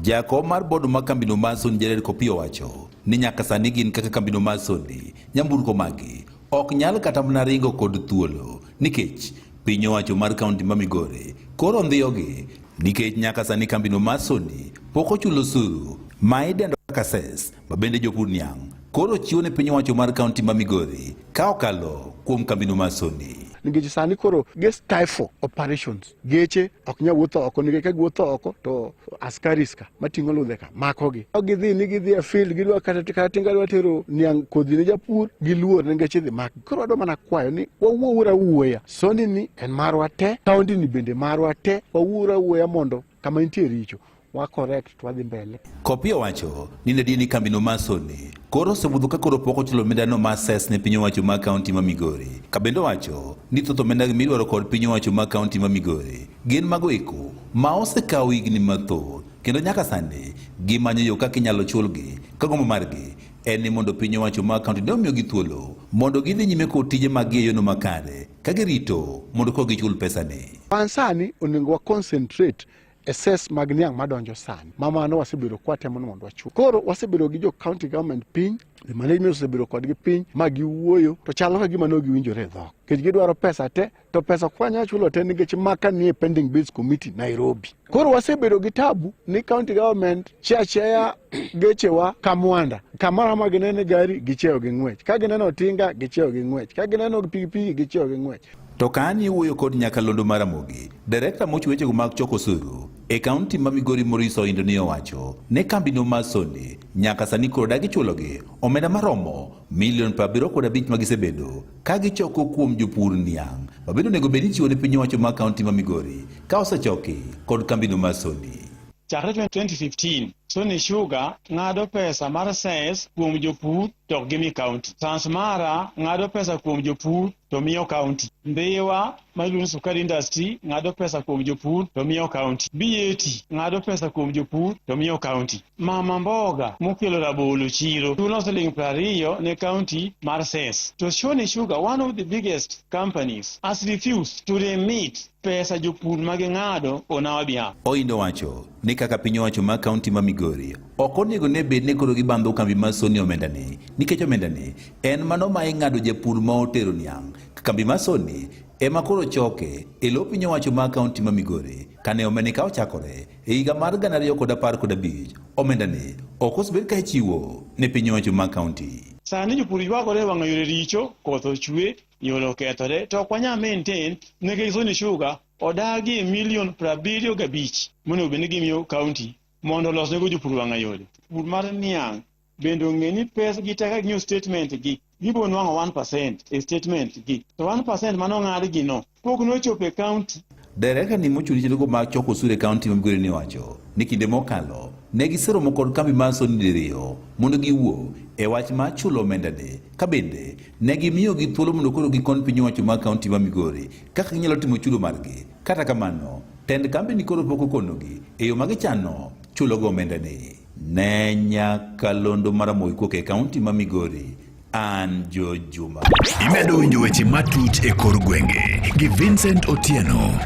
Jakom mar board mar kambino mar Sony Jared Kopiyo wacho ni nyaka sani gin kaka kambino mar Sony nyamburko magi ok nyal kata mana ringo kod thuolo nikech piny owacho mar kaunti ma Migori koro ndhiyogi nikech nyaka sani kambino mar Sony pok ochulo osuru ma idendo kaka cess ma bende jopur niang' koro chiwo ne piny owacho mar kaunti ma Migori ka okalo kuom kambino mar Sony. Nikech sani koro gi stifle operations, geche ok nyal wuotho oko nikech ka giwuotho oko to askaris ka mating'o ludhe ka makogi. Gidhi ni gidhi e field, gidwa kata tinga dwa tero niang' kodhi ne japur, giluor nikech idhi makgi. Koro wadwa mana kwayo ni wawuouru awuoya, Sony ni en marwa te, kaunti ni bende marwa te, wawuouru awuoya mondo kama nitie richo wa correct to wadhi mbele. Kopi owacho ni ne ni kambino mar Sony koro osebudho ka koro pok ochulo omendano mar cess ne piny owacho mar kaunti ma Migori. Kabende owacho ni thoth omenda midwaro kod piny owacho mar kaunti ma Migori gin mago eko ma osekawo higni mathoth kendo nyaka sani gimanyo yo kaka inyalo chulgi ka gombo margi en ni mondo piny owacho mar kaunti ne omiyogi thuolo mondo gidhi nyime kod tije maggi e yono makare ka girito mondo koro gichul pesani. Wan sani onego wa concentrate e cess mag niang' madonjo sani ma mano wasebedo kwatemo ni mondo wachul. Koro wasebedo gi jo county government piny, the management osebedo kodgi piny ma giwuoyo to chalo ka gima ne ok giwinjore e dhok. Nikech gidwaro pesa te to pesa ok wanyal chulo te nikech maka nie pending bills committee Nairobi. Koro wasebedo gi tabu ni county government chia chiaya gechewa kamwanda. Kamoro amora ginene gari gichiewo gi ng'wech. Ka gineno tinga gichiewo gi ng'wech. Ka gineno pikipiki gichiewo gi ng'wech. To ka ni wuoyo kod nyakalondo mar Ramogi, direkta mochiwo wechego mag choko osuru e kaunti ma Migori Maurice Oindo ni owacho ne kambino mar Sony nyaka sani koro dagi chulogi omenda maromo milion 75 ma gisebedo ka gichoko kuom jopur niang' ma bende onego bed ni ichiwo ne piny owacho mar kaunti ma Migori ka osechoki kod kambino mar Sony. Chakre 2015, Sony Sugar ng'ado pesa mar cess kuom jopur to ok gimi kaunti. Transmara ng'ado pesa kuom jopur to miyo kaunti. Ndhiwa ma iluongo ni Sukari Industry ng'ado pesa kuom jopur to miyo kaunti. BAT ng'ado pesa kuom jopur to miyo kaunti. Mama mboga mokelo rabolo chiro chulo siling 20 ne kaunti mar cess. To Sony Sugar, one of the biggest companies, has refused to remit pesa jopur ma ging'ado on our behalf. Oindo wacho ni kaka piny owacho mar kaunti ma Migori ok onego ne bed ni koro gibandho kambi mar Sony omendani nikech omendani en mano ma ing'ado japur ma otero niang' kambi mar Sony ema koro choke e lo piny owacho mar kaunti ma Migori kane omendani ka ochakore e higa mar 2015 omendani ok osebed ka ichiwo ne piny owacho mar kaunti. Sani jopur ywagore e wang'a yore richo, koth ochwe, yore okethore, to ok wanyal maintain nikech Sony Sugar odagi milion 75 monego bed ni gimiyo kaunti mondo olosnego jopur wang'a yore. Pur mar niang' bende ong'e ni pes gi te ka ging'iyo statement gi gibo nwang'o 1% e statement gi to 1% mane ong'ad gi no pok nochopo e kaunti. Dereka ni mochung' ne chenro mag choko osuru e kaunti ma Migori ni owacho ni kinde mokalo ne giseromo kod kambi mar Sony diriyo mondo giwuo e wach mar chulo omendani ka bende ne gimiyogi thuolo mondo koro gikony piny owacho mar kaunti ma Migori kaka ginyalo timo chudo margi. Kata kamano, tend kambini koro pok okonogi e yo ma gichano chulogo omendani. Ne nyakalondo mar Ramogi kuok e kaunti ma Migori, an George Juma. Imedo winjo weche matut e kor gwenge gi Vincent Otieno.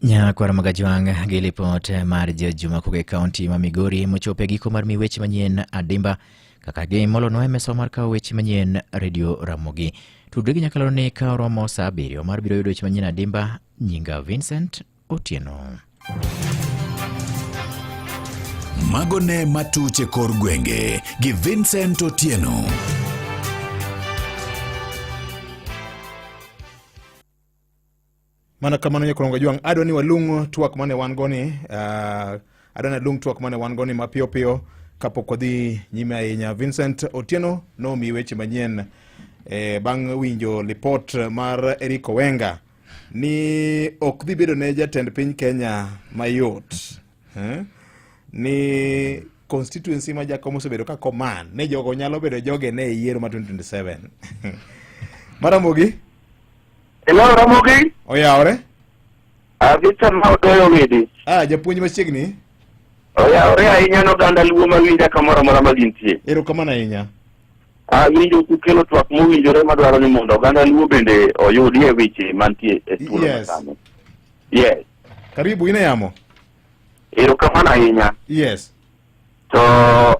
Nyakwar Magajwang' gi lipot mar George Juma kuok e kaunti ma Migori mochopo e giko mar mi weche manyien adimba kaka gimolonwa e mesa mar kawo weche manyien Radio Ramogi. Tudri gi nyakalondo ni ka oromo saa 7 mar biro yudo weche manyien adimba. Nyinga Vincent Otieno. Mago ne matuch e kor gwenge gi Vincent Otieno. Mana kamano nyakorongo Jwang', adwa ni walung' twak mane wan go ni, adwa ni alung' twak mane wan go ni mapiyo piyo kapok wadhi nyime ahinya. Vincent Otieno nomiyi weche manyien bang' winjo lipot mar Eric Owenga ni ok dhi bedo ne jatend piny Kenya mayot ni constituency ma Jakom osebedo ka command ni jogo nyalo bedo joge ne e yiero ma 2027. Maramogi? Hello, Ramogi. Oyawore? Victor ma odoyo widi. Japuonj machiegni. Oyawore ahinya no oganda luo mawinja kamoro amora ma gintie. Erokamano ahinya. Awinjo kukelo twak mowinjore madwaro ni mondo oganda luo bende oyudie weche mantie e thuolo Yes. masani. Yes. Karibu ine yamo. Erokamano ahinya. Yes. To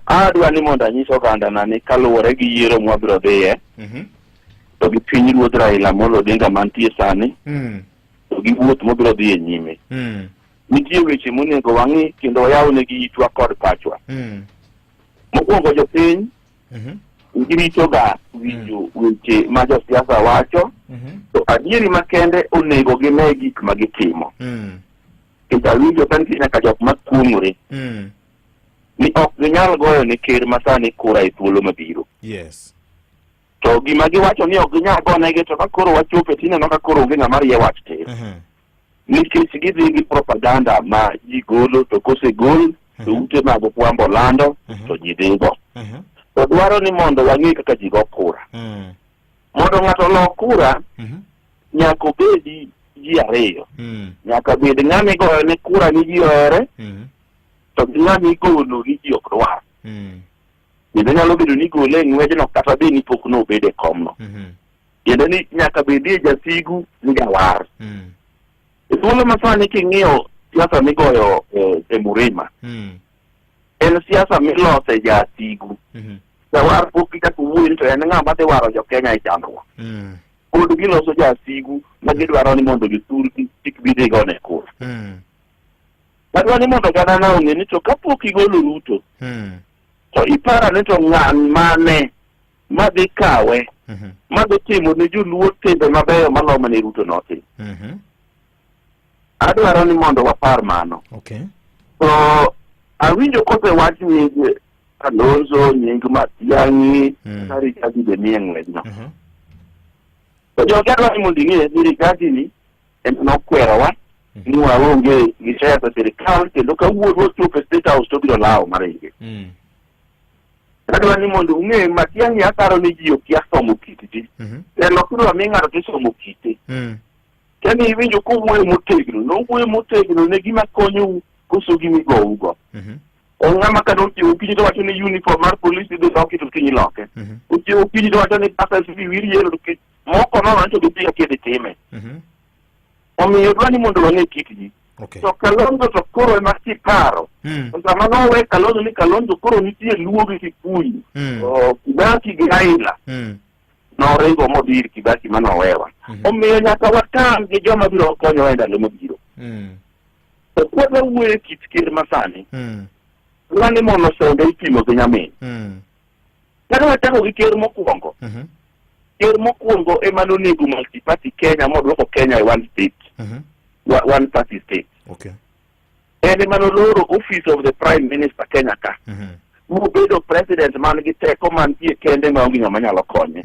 adwa ni mondo anyis ogandana ni kaluwore gi yiero mwabiro dhiye to gi piny ruodh Raila Amolo Odinga mantie sani to gi wuoth mobiro dhi e nyime. Nitie weche monego wang'i kendo wayawnegi itwa kod pachwa. Mokwongo jopiny giritoga winjo weche ma josiasa wacho to adieri makende onego gine gik ma gitimo. Nikech awinjo ka nitie nyaka jok ma kuong'ore ni ok ginyal goyo ne ker ma sani kura e thuolo mabiro. Yes. To gima giwacho ni ok ginyal gonegi to ka koro wachope tineno ka koro onge ng'ama rie wach tir. Nikech gidhi gi propaganda ma ji golo to kosegol to ute mag fwambo lando to ji dhigo. To dwaro ni mondo wang'e kaka ji go kura. Mondo ng'ato olo kura, nyaka obedi ji ariyo. Nyaka bed ng'ama igoyo ne kura ni ji ohere, to gi ng'ama igolo ni ji ok dwar. Kendo nyalo bedo ni igole e ng'wejno kata bed ni pok nobedo e komno. Tiende ni nyaka bedie jasigu gi jawar. E thuolo ma sani king'iyo siasa migoyo e, e Murima, en siasa milose jasigu. Jawar pok gichako wuoyo ni to en ng'a madhi waro jo Kenya e chandruok. Pod giloso jasigu ma gidwaro ni mondo jothurgi kik bi dhi gone kura. Adwa ni mondo ogandana ong'e ni to kapok igolo Ruto, to iparo ni to ng'an mane madhi kawe madhi timo ne joluo timbe mabeyo maloyo mane Ruto notimo. Adwaro ni mondo wapar mano. Okay. To awinjo kosewach nying Kalonzo, nying Matiang'i, kata Rigathi be nie ng'wejno. To jogi adwaro ni mondo ing'e ni Rigathi ni ema nokwerowa ni waonge gi shares e sirikal kendo ka wuodwa ochopo e State House to obiro lawo maringe. Adwa ni mondo ung'e Matiang'i aparo ni ji okia somo kit ji. Telo kidwa mi ng'ato to isomo kite. Kani iwinjo kowuoyo motegno, nowuoyo motegno ne gima konyou koso gima igougo. En ng'ama ka nochiewo okinyi to wacho ni uniform mar polis idhi loki to kiny iloke. Ochiewo okinyi to wacho ni buses idhi wir yellow to kiny moko nono to gidhi kidhi time. Omiyo dwa ni mondo wang'e kit ji. Okay. To Kalonzo to koro ema kiparo. To sama nowe Kalonzo ni Kalonzo koro nitie Luo gi Kikuyu. To Kibaki gi Raila. Noringo modhi ir Kibaki ma nowewa. Omiyo nyaka watang' gi joma biro konyowa e ndalo mabiro. To kwadwa wuoyo e kit ker masani, dwa ni mondo sonde ipimo gi nyamin. Kata wachako gi ker mokwongo, ker mokwongo ema nonego multi-party Kenya modwoko Kenya e one state, one party state. Okay. En ema noloro office of the prime minister Kenya ka. Mobedo president man gi teko mantie kende maonge ng'ama nyalo konye.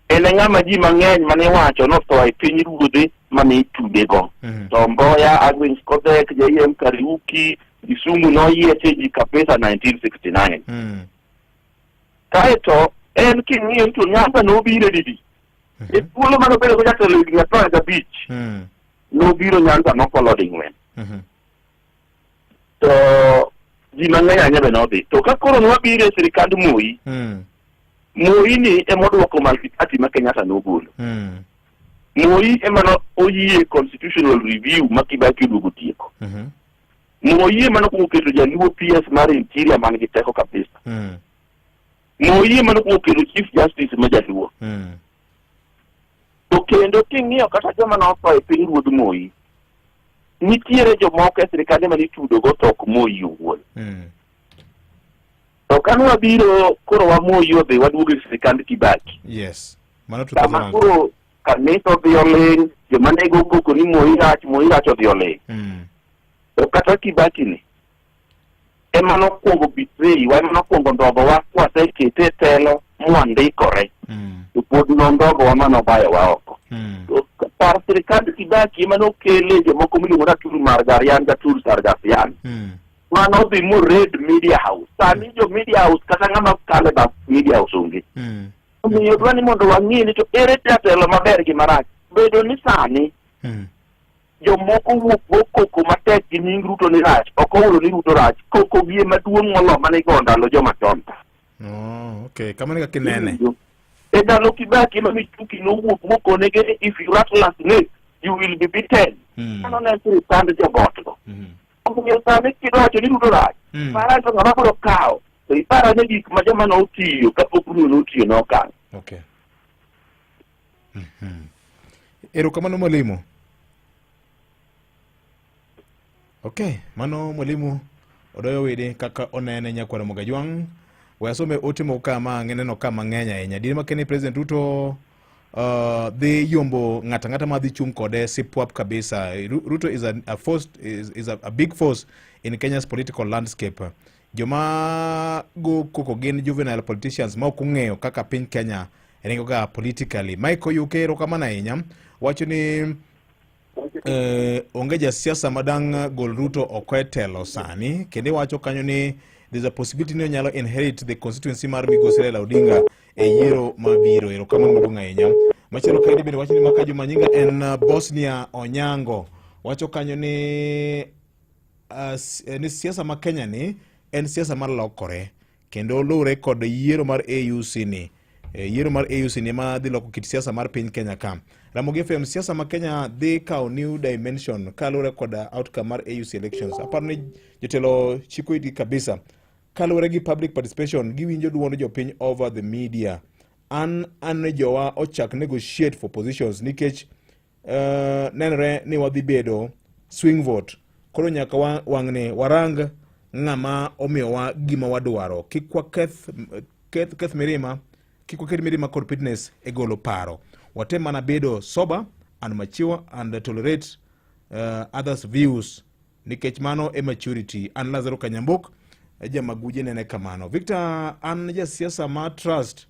En e ng'ama ji mang'eny mane iwacho notho e piny ruodhe mane itudego. To Mboya, Agnes Kodhek, JM Kariuki, Kisumu noyieche ji kabisa 1969. Kaeto en king'iyo to Nyanza nobire didi. E thuolo mane obedo go jatelo higni 15, nobiro Nyanza nokolo ding'wen. To ji mang'eny ahinya be nodhi. To ka koro nwabiro e sirikand Moi, Moi ni ema odwoko multi-party ma Kenyatta nogolo. Moi ema no oyie constitutional review ma Kibaki oduogo tieko. Moi ema nokwongo keto jaluo PS mar interior man gi teko kabisa. Moi ema nokwongo kelo chief justice ma jaluo. To kendo king'iyo kata joma notho e piny ruodh Moi, nitiere jomoko e sirikande mane itudo go to ok Moi owuon. To kane wabiro koro wa Moi odhi waduogo e sirikand Kibaki. Yes. Mano Sama 2000. koro kanisa odhi oling', joma ne go koko ni Moi rach, Moi rach odhi oling'. To kata Kibaki ni ema nokwongo betray wa, ema nokwongo ndhogowa kwasekete e telo mwandikore. To pod nondhogowa ma nobayowa oko. To kar sirikand Kibaki ema nokele jomoko miluongo ni Atur Margarian gi Atur Sargasian. Mano odhi mored media house. Sani jo media house kata ng'ama kalo e bath media house onge. Omiyo dwa ni mondo wang'e ni to ere jatelo maber gi marach. Bedo ni sani jomoko wuok go koko matek gi nying Ruto ni rach, ok ohulo ni Ruto rach. Koko gi ema duong' molo mane igo ndalo joma chon ka. Oh, okay. Kamano e kaka inene. E ndalo Kibaki ema Michuki nowuok mokonegi ni if you rattle a snake, you will be bitten. Mano ne sirikand jogot go. Omiyo sani kidwa wacho ni Ruto rach, para to ng'ama biro kawo, to ipar ane gik ma joma notiyo kapok Ruto notiyo nokalo. Okay. Erokamano mwalimu. Okay, mano mwalimu Odoyo Widi kaka onene nyakwar Ramogi Ajwang'. We asome ote moko ka ma neno ka mang'eny ahinya. Diere makene President Ruto dhi yombo ng'ato ang'ata ma dhi chung' kode sipwap kabisa. Ruto is a, a force, is a big force in Kenya's political landscape. Joma go koko gin juvenile politicians ma ok ong'eyo kaka piny Kenya ringo ga politically. Mike Oyuke erokamano ahinya. Wacho ni Eh, onge jasiasa madang' gol Ruto oko e telo sani kendo iwacho kanyo ni there's a possibility ni onyalo inherit the constituency mar Migosi Raila Odinga e yiero mabiro. Erokamano maduong' ahinya. Machielo kaendi bende wacho ni maka Juma nyinga en Bosnia Onyango wacho kanyo ni ni siasa ma Kenya ni en siasa malokore kendo luwre kod yiero mar AUC ni. Yiero mar AUC ni ema dhi loko kit siasa mar piny Kenya ka. Ramogi FM, siasa ma Kenya dhi kawo new dimension kaluwore kod outcome mar AUC elections. Aparo ni jotelo chiko itgi kabisa. Kaluwore gi public participation, giwinjo duond jopiny over the media. An an jowa ochak negotiate for positions nikech nenore ni wadhi bedo swing vote. Koro nyaka wang'ni warang ng'ama omiyowa gima wadwaro. Kik waketh keth, keth mirima, kik waket mirima kod fitness e golo paro. Watem mana bedo sober and mature and tolerate others views nikech mano e maturity. An Lazaro Kanyambok, jamaguje nene kamano. Victor, an jasiasa ma trust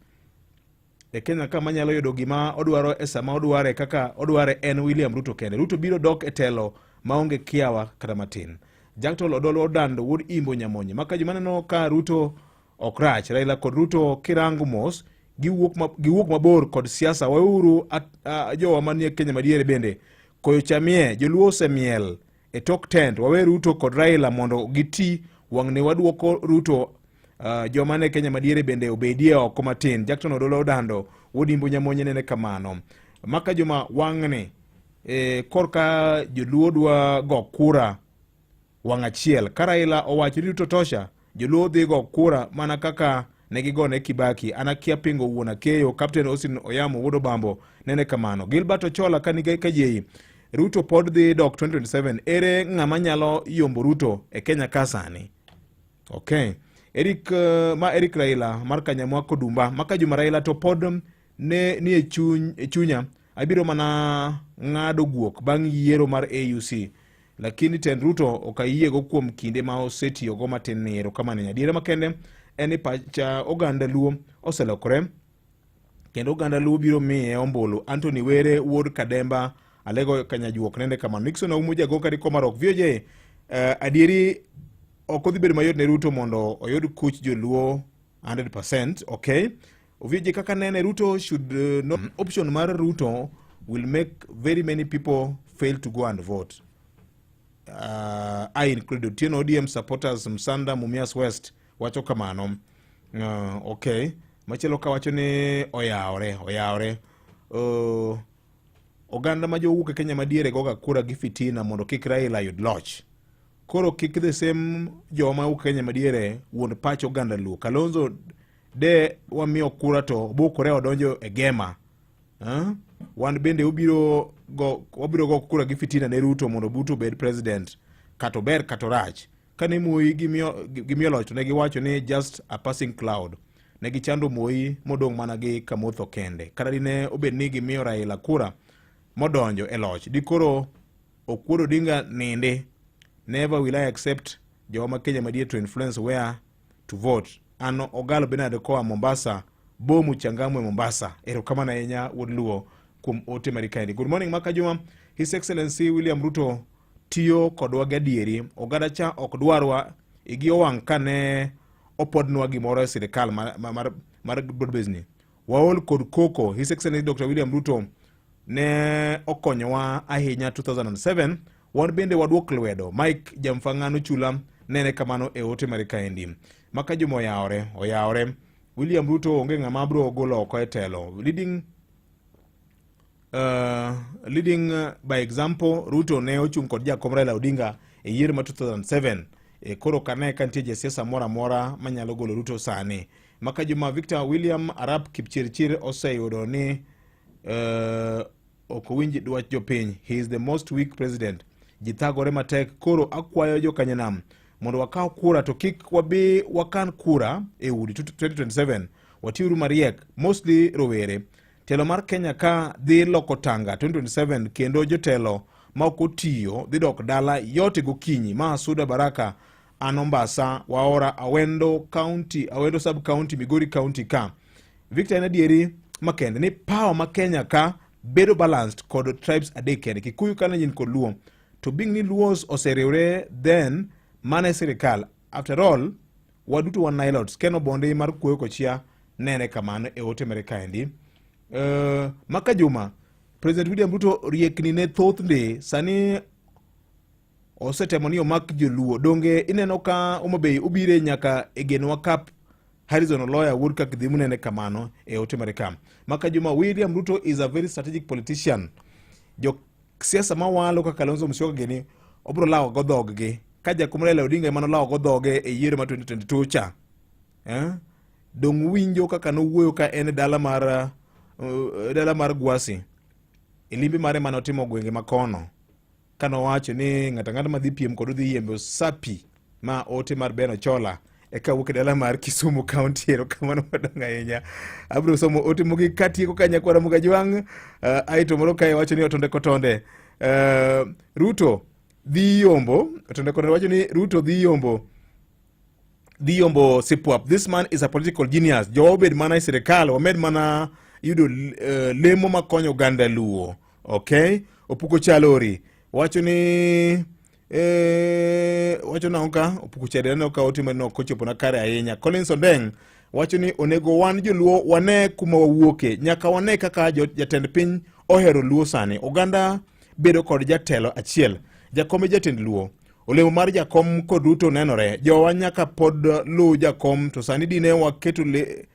e Kenya ka manyalo yudo gima odwaro e sama odware kaka odware en William Ruto kende. Ruto biro dok e telo maonge kiawa kata matin. Jackton Odolo Odando wuod Imbo Nyamonye. Maka joma neno ka Ruto ok rach. Raila kod Ruto kirango mos giwuok mabor kod siasa. Weuru jowa manie Kenya madiere bende. Koyo chamie, joluo osemiel e tok tent. Wawe Ruto kod Raila mondo giti. Wang'ni waduoko Ruto joma ne Kenya madiere bende obedie oko matin. Jackton Odolo Odando wuod Imbo Nyamonye nene kamano. Maka joma wang'ni korka joluo dwa go kura wang' achiel. Ka Raila owacho ni Ruto tosha, joluo dhi go kura mana kaka ne gigone Kibaki. An akia pingo wuon Akeyo, Captain Austin Oyamo wuod Obambo nene kamano. Gilbert Ochola ka Kajei, Ruto pod dhi dok 2027. Ere ng'ama nyalo yombo Ruto e Kenya ka sani? Okay. Eric, ma Eric Raila mar Kanyamwa Kodumba, maka Juma Raila to pod ne ni e chuny, e chunya abiro mana ng'ado guok bang' yiero mar AUC. Lakini tend Ruto ok ayiego kuom kinde ma osetiyogo matin ni erokamano ahinya. Adiera makende en ni pacha oganda Luo oselokore kendo oganda Luo biro miye ombulu. Anthony Were wuod Kademba Alego Kanyajuok nende kamano. Nixon Aumo Jagoka di Komarok VOJ, adieri ok odhi bedo mayot ne Ruto mondo oyud kuch joluo 100%. Okay. VOJ kaka nene Ruto should no option mar Ruto will make very many people fail to go and vote. I include Otieno ODM supporters Msanda Mumias West wacho kamano. Okay. Machielo ka wacho ni oyawore, oyawore. Oganda ma jowuok e Kenya madiere goga kura gi fitina mondo kik Raila yud loch. Koro kik the same joma wuok Kenya madiere wuond pach oganda Luo. Kalonzo de wamiyo kura to obukore odonjo e gema. Wan bende wabiro go kura gi fitina ne Ruto mondo Ruto obed president, kata ober kata orach. Kane Moi gimiyo loch to ne giwacho ni just a passing cloud. Ne gichando Moi modong' mana gi Kamotho kende. Kata dine obed ni gimiyo Raila kura modonjo e loch, dikoro Okuod Odinga nindi. Never will I accept joma Kenya madier to influence where to vote. An Ogalo Bernard koa Mombasa, Bomu Changamwe Mombasa. Erokamano ahinya wuod Luo kuom ote mari kaendi. Good morning Maka Juma. His Excellency William Ruto tiyo kodwa gadieri. Oganda cha ok dwarwa, igi owang' kane opodnwa gimoro e sirikal mar broad base ni. Waol kod koko. His Excellency Dr. William Ruto ne okonyowa ahinya 2007. Wan bende waduok lwedo. Mike Jamfang'ano Chula nene kamano e ote mare kaendi. Maka Juma oyawore, oyawore. William Ruto onge ng'ama bro golo oko e telo. Leading by example, Ruto ne ochung' kod jakom Raila Odinga e yiero ma 2007. Koro kane ka nitie jasiasa moro amora manyalo golo Ruto sani. Maka Juma Victor William Arap Kipchirchir oseyudo ni ok owinj dwach jopiny. He is the most weak president. Ji thagore matek. Koro akwayo jokanyanam mondo wakaw kura to kik wabi wakan kura e udi 2027. Watiuru mariek, mostly rowere. Telo mar Kenya ka dhi loko tanga 2027 kendo jotelo ma ok otiyo dhi dok dala yote gokinyi. Ma Suda Baraka an Mombasa, Waora, Awendo County, Awendo Sub County, Migori County ka. Victor en adieri makende ni power ma Kenya ka bedo balanced kod tribes adek kende, Kikuyu, Kalenjin kod Luo. To being ni Luos oseriwre then mana e sirikal. After all, waduto wan Nilots. Ken Obondi mar Kuoyo Kochia nene kamano e ote mere kaendi. Maka Juma, President William Ruto riekni ne thoth ndi sani osetemo ni omak joluo. Donge ineno ka Homa Bay obire nyaka e Genoa Cup Harrison Oloya wuod Kakidhimu nene kamano e ote mare ka. Maka Juma, William Ruto is a very strategic politician. Jo siasa mawalo kaka Kalonzo Musyoka gini obiro lawo go dhoggi. Ka Jakom Raila Odinga ema nolawo go dhoge e yiero ma 2022 cha. Eh? Dong winjo kaka nowuoyo ka en e dala mar Gwasi. E limbe mare mane otimo gwenge ma kono. Ka nowacho ni ng'ato ang'ata madhi piem kod odhi yembo sapi ma ote mar Ben Ochola eka wuok e dala mar Kisumu County. Erokamano madongo ahinya. Abiro somo ote mogik katieko ka nyakwara Mugajwang'. Aeto moro kae wacho ni otonde kotonde. Ruto dhi yombo. Otonde kotonde wacho ni Ruto dhi yombo. Dhi yombo Sipwap. This man is a political genius. Jowa obed mana e sirikal, wamed mana yudo lemo makonyo oganda Luo. Okay? Opuko Chalori wacho ni wacho nang'o ka Opuko Chalori aneno ka ote mane ok ochopona kare ahinya. Collins Ondeng wacho ni onego wan joluo wane kuma wawuoke, nyaka wane kaka jatend piny ohero Luo sani. Oganda bedo kod jatelo achiel, jakom e jatend Luo. Olemo mar jakom kod Ruto nenore. Jowa nyaka pod luw jakom to sani dine waketo le,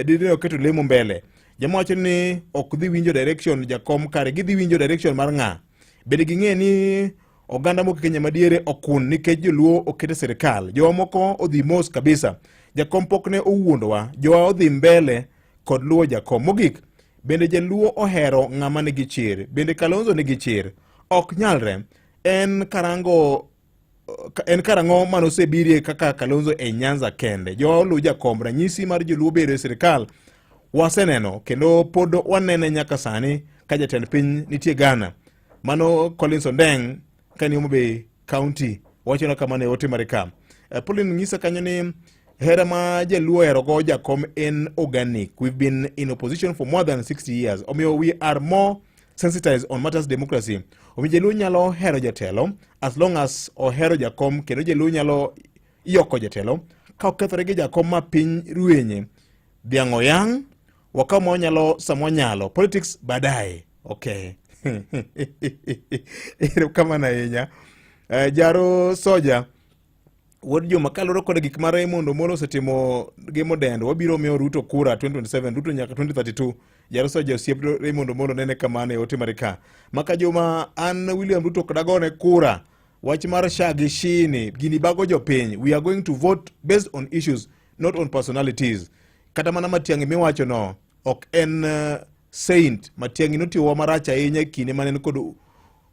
dine waketo lemo mbele. Joma wacho ni ok dhi winjo direction jakom kare gidhi winjo direction mar ng'a? Bende ging'e ni oganda moko Kenya madiere okun nikech joluo oket e sirikal. Jowa moko odhi mos kabisa. Jakom pok ne owuondowa. Jowa odhi mbele kod luwo jakom. Mogik, bende jaluo ohero ng'ama nigi chir? Bende Kalonzo nigi chir? Ok nyalre. En karango en karang'o mane osebirie kaka Kalonzo e Nyanza kende? Jowa oluw jakom. Ranyisi mar joluo bedo e sirikal waseneno kendo pod wanene nyaka sani ka jatend piny nitie Ghana. Mano Collins Ondeng ka ni Homa Bay County wachona kamano e ote mare ka. Pauline nyisa kanyo ni hera ma jaluo oherogo jakom en organic. We've been in opposition for more than 60 years. Omiyo we are more sensitized on matters democracy. Omiyo jaluo nyalo hero jatelo as long as ohero jakom, kendo jaluo nyalo yoko jatelo ka okethore gi jakom ma piny ruenye. Dhiang' oyang', wakaw ma wanyalo sama wanyalo. Politics baadaye. Okay. Erokamano ahinya. Jaro Soja wuod Juma, kaluwore kod gik ma Raymond Omolo osetimo gi Modendo, wabiro miyo Ruto kura 2027, Ruto nyaka 2032. Jaro Soja osiep Raymond Omolo nene kamano e ote mare ka. Maka Juma, an William Ruto ok dagone kura. Wach mar sha gi shi ni gini bago jopiny. We are going to vote based on issues, not on personalities. Kata mana Matiang'i miwacho no ok en saint. Matiang'i notiyowa marach ahinya e kinde mane en kod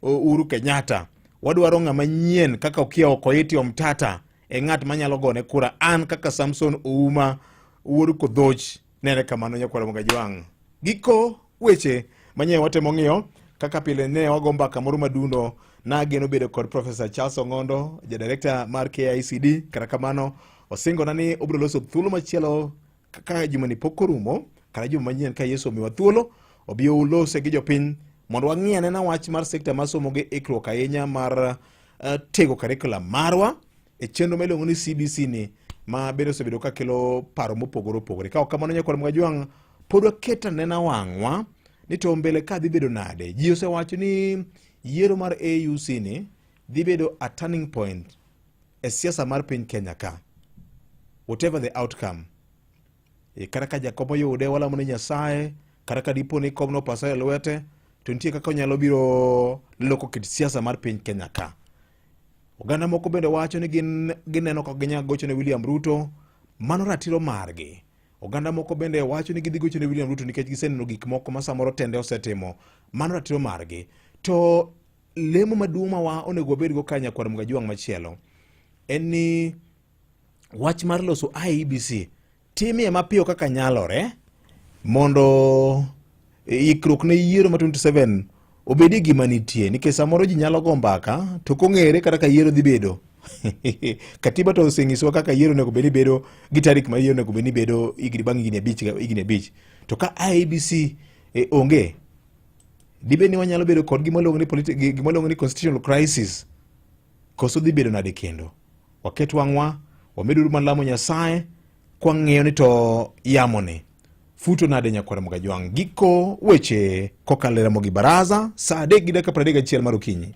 Uhuru Kenyatta. Wadwaro ng'ama nyien kaka Okiya Okoiti Omtata e ng'at manyalo gone kura. An kaka Samson Ouma wuod Kodhoch nene kamano nyakwara Mogajwang'. Giko weche manye watemo ng'iyo kaka pile ne wago mbaka moro madundo. Nageno bedo kod Professor Charles Ong'ondo, ja director mar KICD. Kata kamano osingona ni obiro loso thuolo machielo kaka juma ni pok orumo, kata juma manyien ka Yesu omiwa thuolo, obi olose gi jopiny mondo wang'i anena wach mar sekta mar somo gi ikruok ahinya mar tego curriculum marwa e chenro ma iluongo ni CBC ni, ma bende osebedo ka kelo paro mopogore opogore. Ka ok kamano nyakwar Mgajwang', pod waketo anena wang'wa ni to mbele ka dhi bedo nade. Ji osewacho ni yiero mar AUC ni dhi bedo a turning point e siasa mar piny Kenya ka. Whatever the outcome. Kata ka jakom oyude, walamo ni Nyasaye, kata ka dipo ni komno opasa e lwete, to nitie kaka onyalo biro loko kit siasa mar piny Kenya ka. Oganda moko bende wacho ni gin gineno ka ginyal gocho ne William Ruto, mano ratiro margi. Oganda moko bende wacho ni gidhi gocho ne William Ruto nikech giseneno gik moko ma samoro tende osetimo, mano ratiro margi. To lemo maduong' ma wa onego wabedgo ka nyakwar Mgajwang' machielo en ni wach mar loso IEBC timie mapiyo kaka nyalore mondo ikruok ne yiero ma 27 obedie gima nitie, nikech samoro ji nyalo go mbaka to kong'ere kata ka yiero dhi bedo. Katiba to osenyisowa kaka yiero onego bed ni bedo gi tarik ma yiero onego bed ni bedo higni bang' higni abich higni abich. To ka IEBC onge, Dibed ni wanyalo bedo kod gima iluongo ni gima iluongo ni constitutional crisis koso dhi bedo nade kendo? Waket wang'wa, wameduru mana lamo Nyasaye kwang'iyo ni to yamoni futo nade nyakwar Ramogi Ajwang'. Giko weche kokalo e Ramogi Baraza saa 3:31 mar okinyi.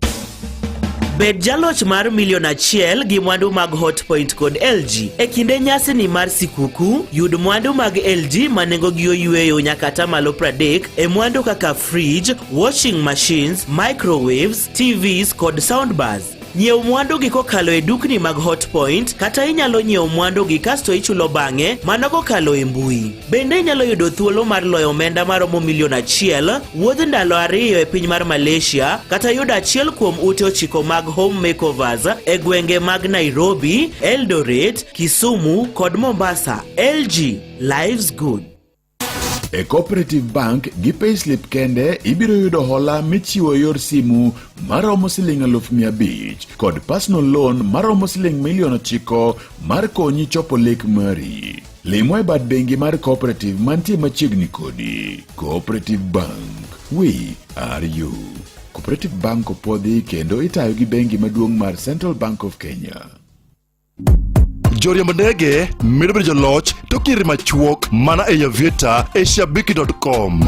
Bed jaloch mar milion achiel gi mwandu mag Hotpoint kod LG. E kinde nyasini mar sikuku, yud mwandu mag LG ma nengogi oyweyo nyaka atamalo 30 e mwandu kaka fridge, washing machines, microwaves, TVs kod soundbars. Nyiew mwandugi kokalo e dukni mag Hotpoint kata inyalo nyiewo mwandugi kasto ichulo bang'e mana kokalo e mbui. Bende inyalo yudo thuolo mar loyo omenda maromo milion achiel, wuodh ndalo ariyo e piny mar Malaysia kata yudo achiel kuom ute ochiko mag home makeovers e gwenge mag Nairobi, Eldoret, Kisumu kod Mombasa. LG, life's good. E Cooperative Bank gi payslip kende ibiro yudo hola michiwo e yor simu maromo siling 500,000 kod personal loan maromo siling milion 9 mar konyi chopo lek mari. Limwa e bad bengi mar Cooperative mantie machiegni kodi. Cooperative Bank, we are you. Cooperative Bank opuodhi kendo itayo gi bengi maduong' mar Central Bank of Kenya. Joriemb ndege medo bedo joloch tok nyiri machuok mana e Aviator e shabiki.com.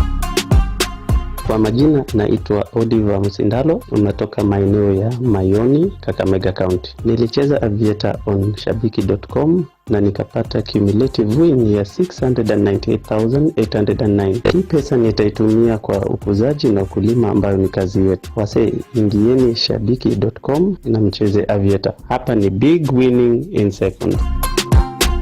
Kwa majina naitwa Oliver Msindalo, unatoka maeneo ya Mayoni, Kakamega County. Nilicheza Aviator on shabiki.com na nikapata cumulative win ya 698,809. Hii pesa nitaitumia kwa ukuzaji na ukulima ambayo ni kazi yetu. Wase, ingieni shabiki.com na mcheze Aviator. Hapa ni big winning in second.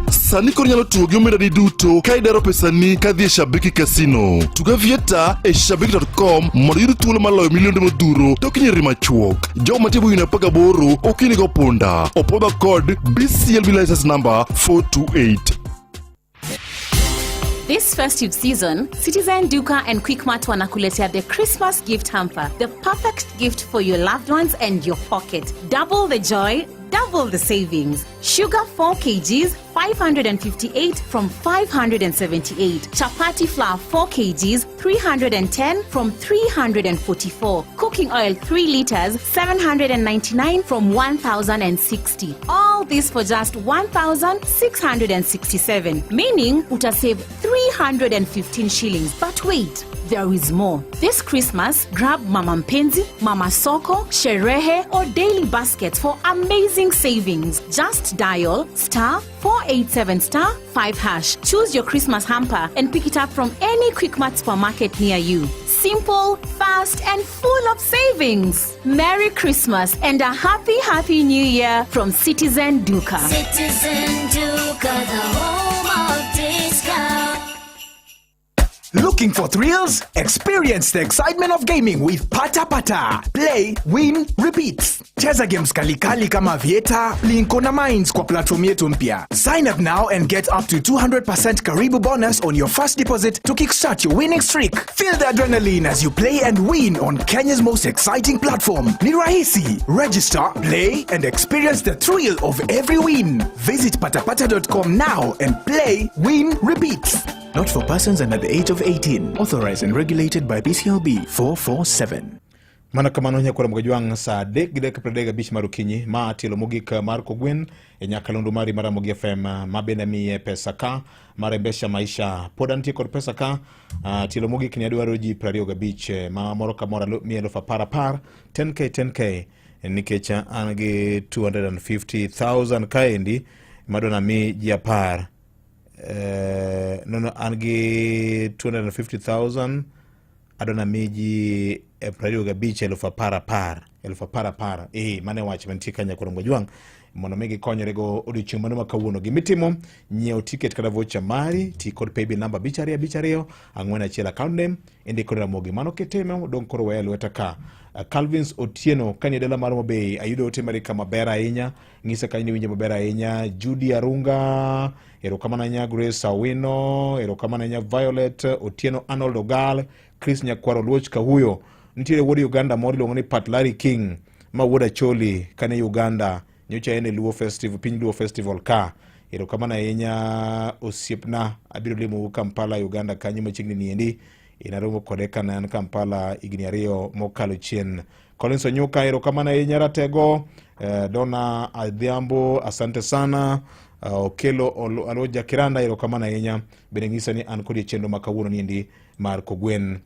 Sani koro inyalo tugo gi omendani duto ka idaro pesani kadhi e Shabiki Casino. Tug Aviator e shabiki.com mondo iyud thuolo mar loyo milionde modhuro tok nyiri machuok. Jogo mantie bwo higni 18 ok inigo punda. Opwodhwa kod BCLB license number 428. This festive season, Citizen Duka and Quickmart wanakuletea the Christmas gift hamper, the perfect gift for your loved ones and your pocket. Double the joy, double the savings. Sugar 4 kgs, 558 from 578. Chapati flour 4 kgs, 310 from 344. Cooking oil 3 liters, 799 from 1060. All this for just 1,667, meaning utasave 315 shillings. But wait, there is more. This Christmas, grab Mama Mpenzi, Mama Soko, Sherehe, or Daily Baskets for amazing savings. Just dial star 487 star 5 hash. Choose your Christmas hamper and pick it up from any Quickmart supermarket near you. Simple, fast, and full of savings. Merry Christmas and a happy, happy New Year from Citizen Duka. Citizen Duka, the home of discount. Looking for thrills? Experience the excitement of gaming with Pata Pata. Play, win, repeat. Cheza games kalikali kama Aviator, Plinko na Mines kwa platform yetu mpya. Sign up now and get up to 200% Karibu bonus on your first deposit to kickstart your winning streak. Feel the adrenaline as you play and win on Kenya's most exciting platform. Ni rahisi. Register, play and experience the thrill of every win. Visit patapata.com now and play, win, repeat. Not for persons under the age of 18. Authorized and regulated by BCLB 447. Mana kamano nyakwara Mgajwang' saa 3:35 mar okinyi ma tielo mogik mar kogwen e nyakalondo mari mar Ramogi FM ma bende miye pesa ka mar Embesha Maisha. Pod antie kod pesa ka tielo mogik ni adwaro ji 25 ma moro ka moro miye 10,000 10 10k 10k nikech an gi 250,000 kaendi madwa nami ji 10. No, an gi 250,000 adwa nami ji 25 10,000 10 10,000 10. Mano e wach mantie ka nyakwar Mgajwang' mondo mi gikonyre go odiochieng' mano ma kawuono. Gimitimo nyiewo ticket kata voucher mari, ti kod paybill number 5252 41, account name indiko Ramogi. Mano kitimo dong' koro weya lweta ka. Calvins Otieno kanie dala mar Homa ayudo ote mari ka maber ahinya, ng'isa kanyo ni winjo maber ahinya. Judy Arunga, erokamano ahinya. Grace Awino, erokamano ahinya. Violet Otieno, Arnold Ogal, Chris Nyakwaro Luoch Kahuyo. Nitiere wuod Uganda moro iluongo ni Pat Larry King ma wuod Acholi kane Uganda nyocha en e Luo Festival, piny Luo Festival ka. Erokamano ahinya osiepna, abiro limou Kampala Uganda kanyo machiegni niendi. Inaromo kode ka ne an Kampala higni ariyo mokalo chien. Collins Onyuka, erokamano ahinya Ratego. Donna Adhiambo, asante sana. Okelo Aloja Kiranda, erokamano ahinya. Bende ng'isa ni an kodi e chenro ma kawuono niendi mar Kogwen.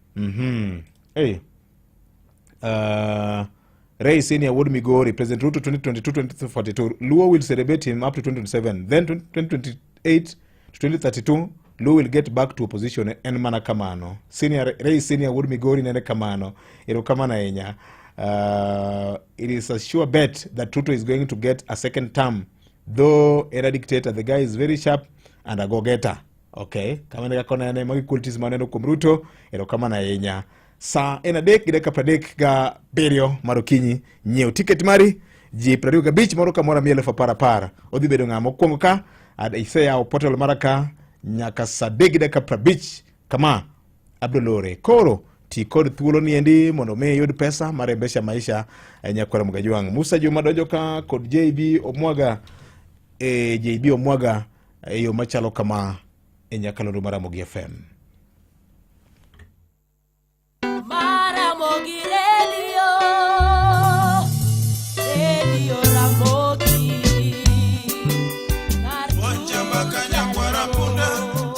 Hey. Ray Senior Wuod Migori, President Ruto 2022-2042. Luo will celebrate him up to 2027. Then 2028 to 2032, Luo will get back to opposition en mana kamano. Senior Ray Senior Wuod Migori nene kamano. Erokamano ahinya. It is a sure bet that Ruto is going to get a second term. Though era dictator, the guy is very sharp and a go-getter. Okay, kamano kaka onene, magi qualities maneno kuom Ruto, erokamano ahinya. Sa en 3:37 mar okinyi, nyiew tiket mari ji 25 moro ka moro miya 10,000 10,000. Odhi bedo ng'a mokwongo ka, iseyawo portal mara ka, nyaka sa 3:50 kama abiro lore. Koro ti kod thuolo niendi mondo mi iyud pesa mar Embesha Maisha e nyakwar Mgajwang'. Musa Juma donjo ka kod JB Omwaga, JB Omwaga e yo machalo kama e nyakalondo mar Ramogi FM. Maramogi Radio, Radio Ramogi. Wachamba kanyakwara punda,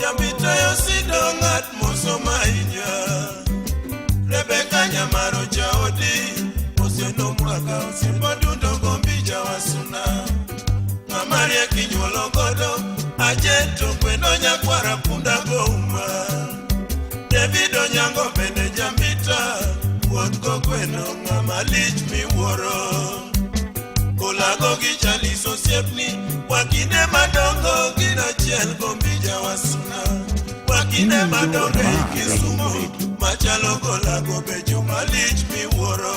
jambitayo sido ng'at mosomo ahinya. Rebeka Nyamaro jaodi, Osieno Mwaga osiep Odundo Gombi jawasuna. Ng'ama riek inyuolo godo, Ajeto gweno nyakwara punda gouma. David Onyango bende jambita, wuod kogweno ng'ama lich miwuoro. Kolago gi Charles osiepni, wakinde madongo gin achiel Gombi jawasuna. Wakinde madongo ei Kisumu, machalo Kolago be joma lich miwuoro.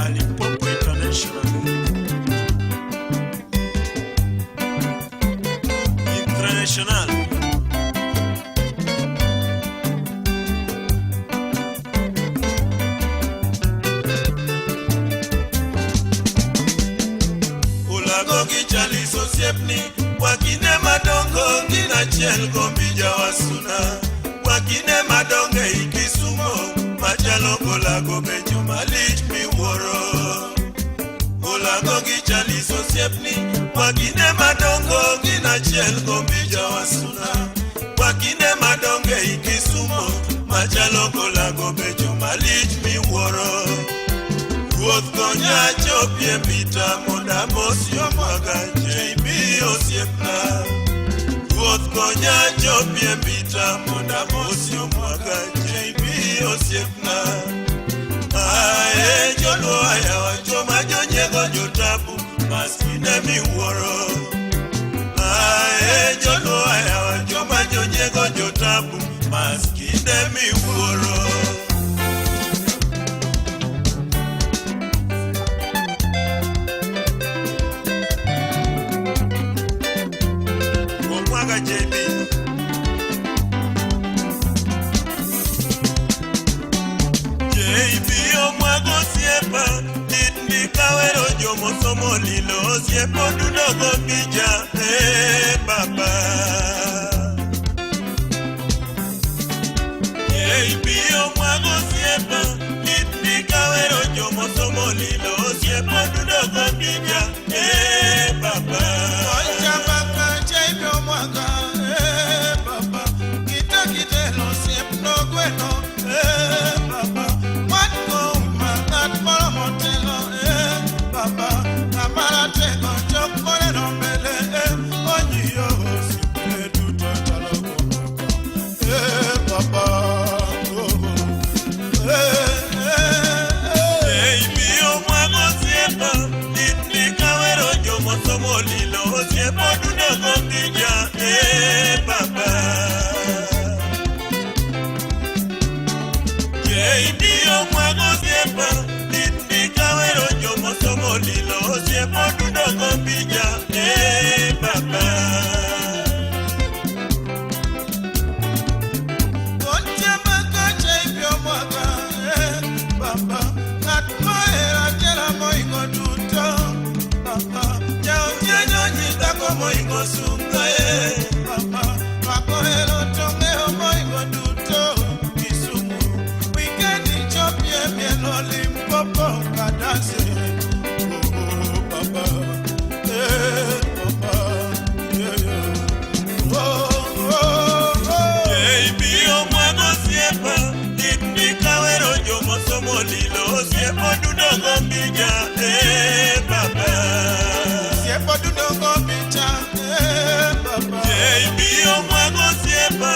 Limpopo International. International. Ulago gi Charles osiepni, wakinde madongo gin achiel Gombi jawasuna. Wakinde madongo ei Kisumo, machalo Kolago be joma lich miwuoro. Kolago gi Charles osiepni, wakinde madongo gin achiel Gombi jawasuna. Wakinde madongo ei Kisumo, machalo Kolago be joma lich miwuoro. Ruoth konya achopie mbita mondo amos Omwaga JB osiepna. Ruoth konya achopie mbita mondo amos Omwaga JB osiepna. Ae joluo ayawa joma jonyiego jotabu maskinde miwuoro. Ae joluo ayawa joma jonyiego jotabu maskinde miwuoro. Omwaga JB. JB Omwaga osiepa, dit kawero jomosomo lilo osiepo dudo gombija, baba. JB Omwaga osiepa, dit kawero jomosomo lilo osiepo dudo gombija, baba. Ochamba ka JB Omwaga, baba. Kita kitelo osiep nogweno, baba. Wat kouma ng'at moro motelo, baba. Ng'ama ratego chok moneno mbele, onyiyo osiepe duto chalo komako, baba. Oh, JB Omwaga osiepa, dit kawero jomosomo lilo osiepo dudo gombija, baba. JB Omwaga osiepa, dit kawero jomosomo lilo osiepo dudo gombija, baba. Ochamba ka JB Omwaga, baba. Ng'at mohero achela mohingo duto. moingo sunga eh baba Rwako helo to ng'eyo moingo duto Kisumu Weekend chopie mielo Limpopo kadanse Oh oh baba Eh baba Yeah yeah Oh oh oh Baby omwago osiepa Litni kawero jomosomo lilo Osiepo dudo go mbija eh baba Osiepo dudo go mbija eh baba Baby omwago osiepa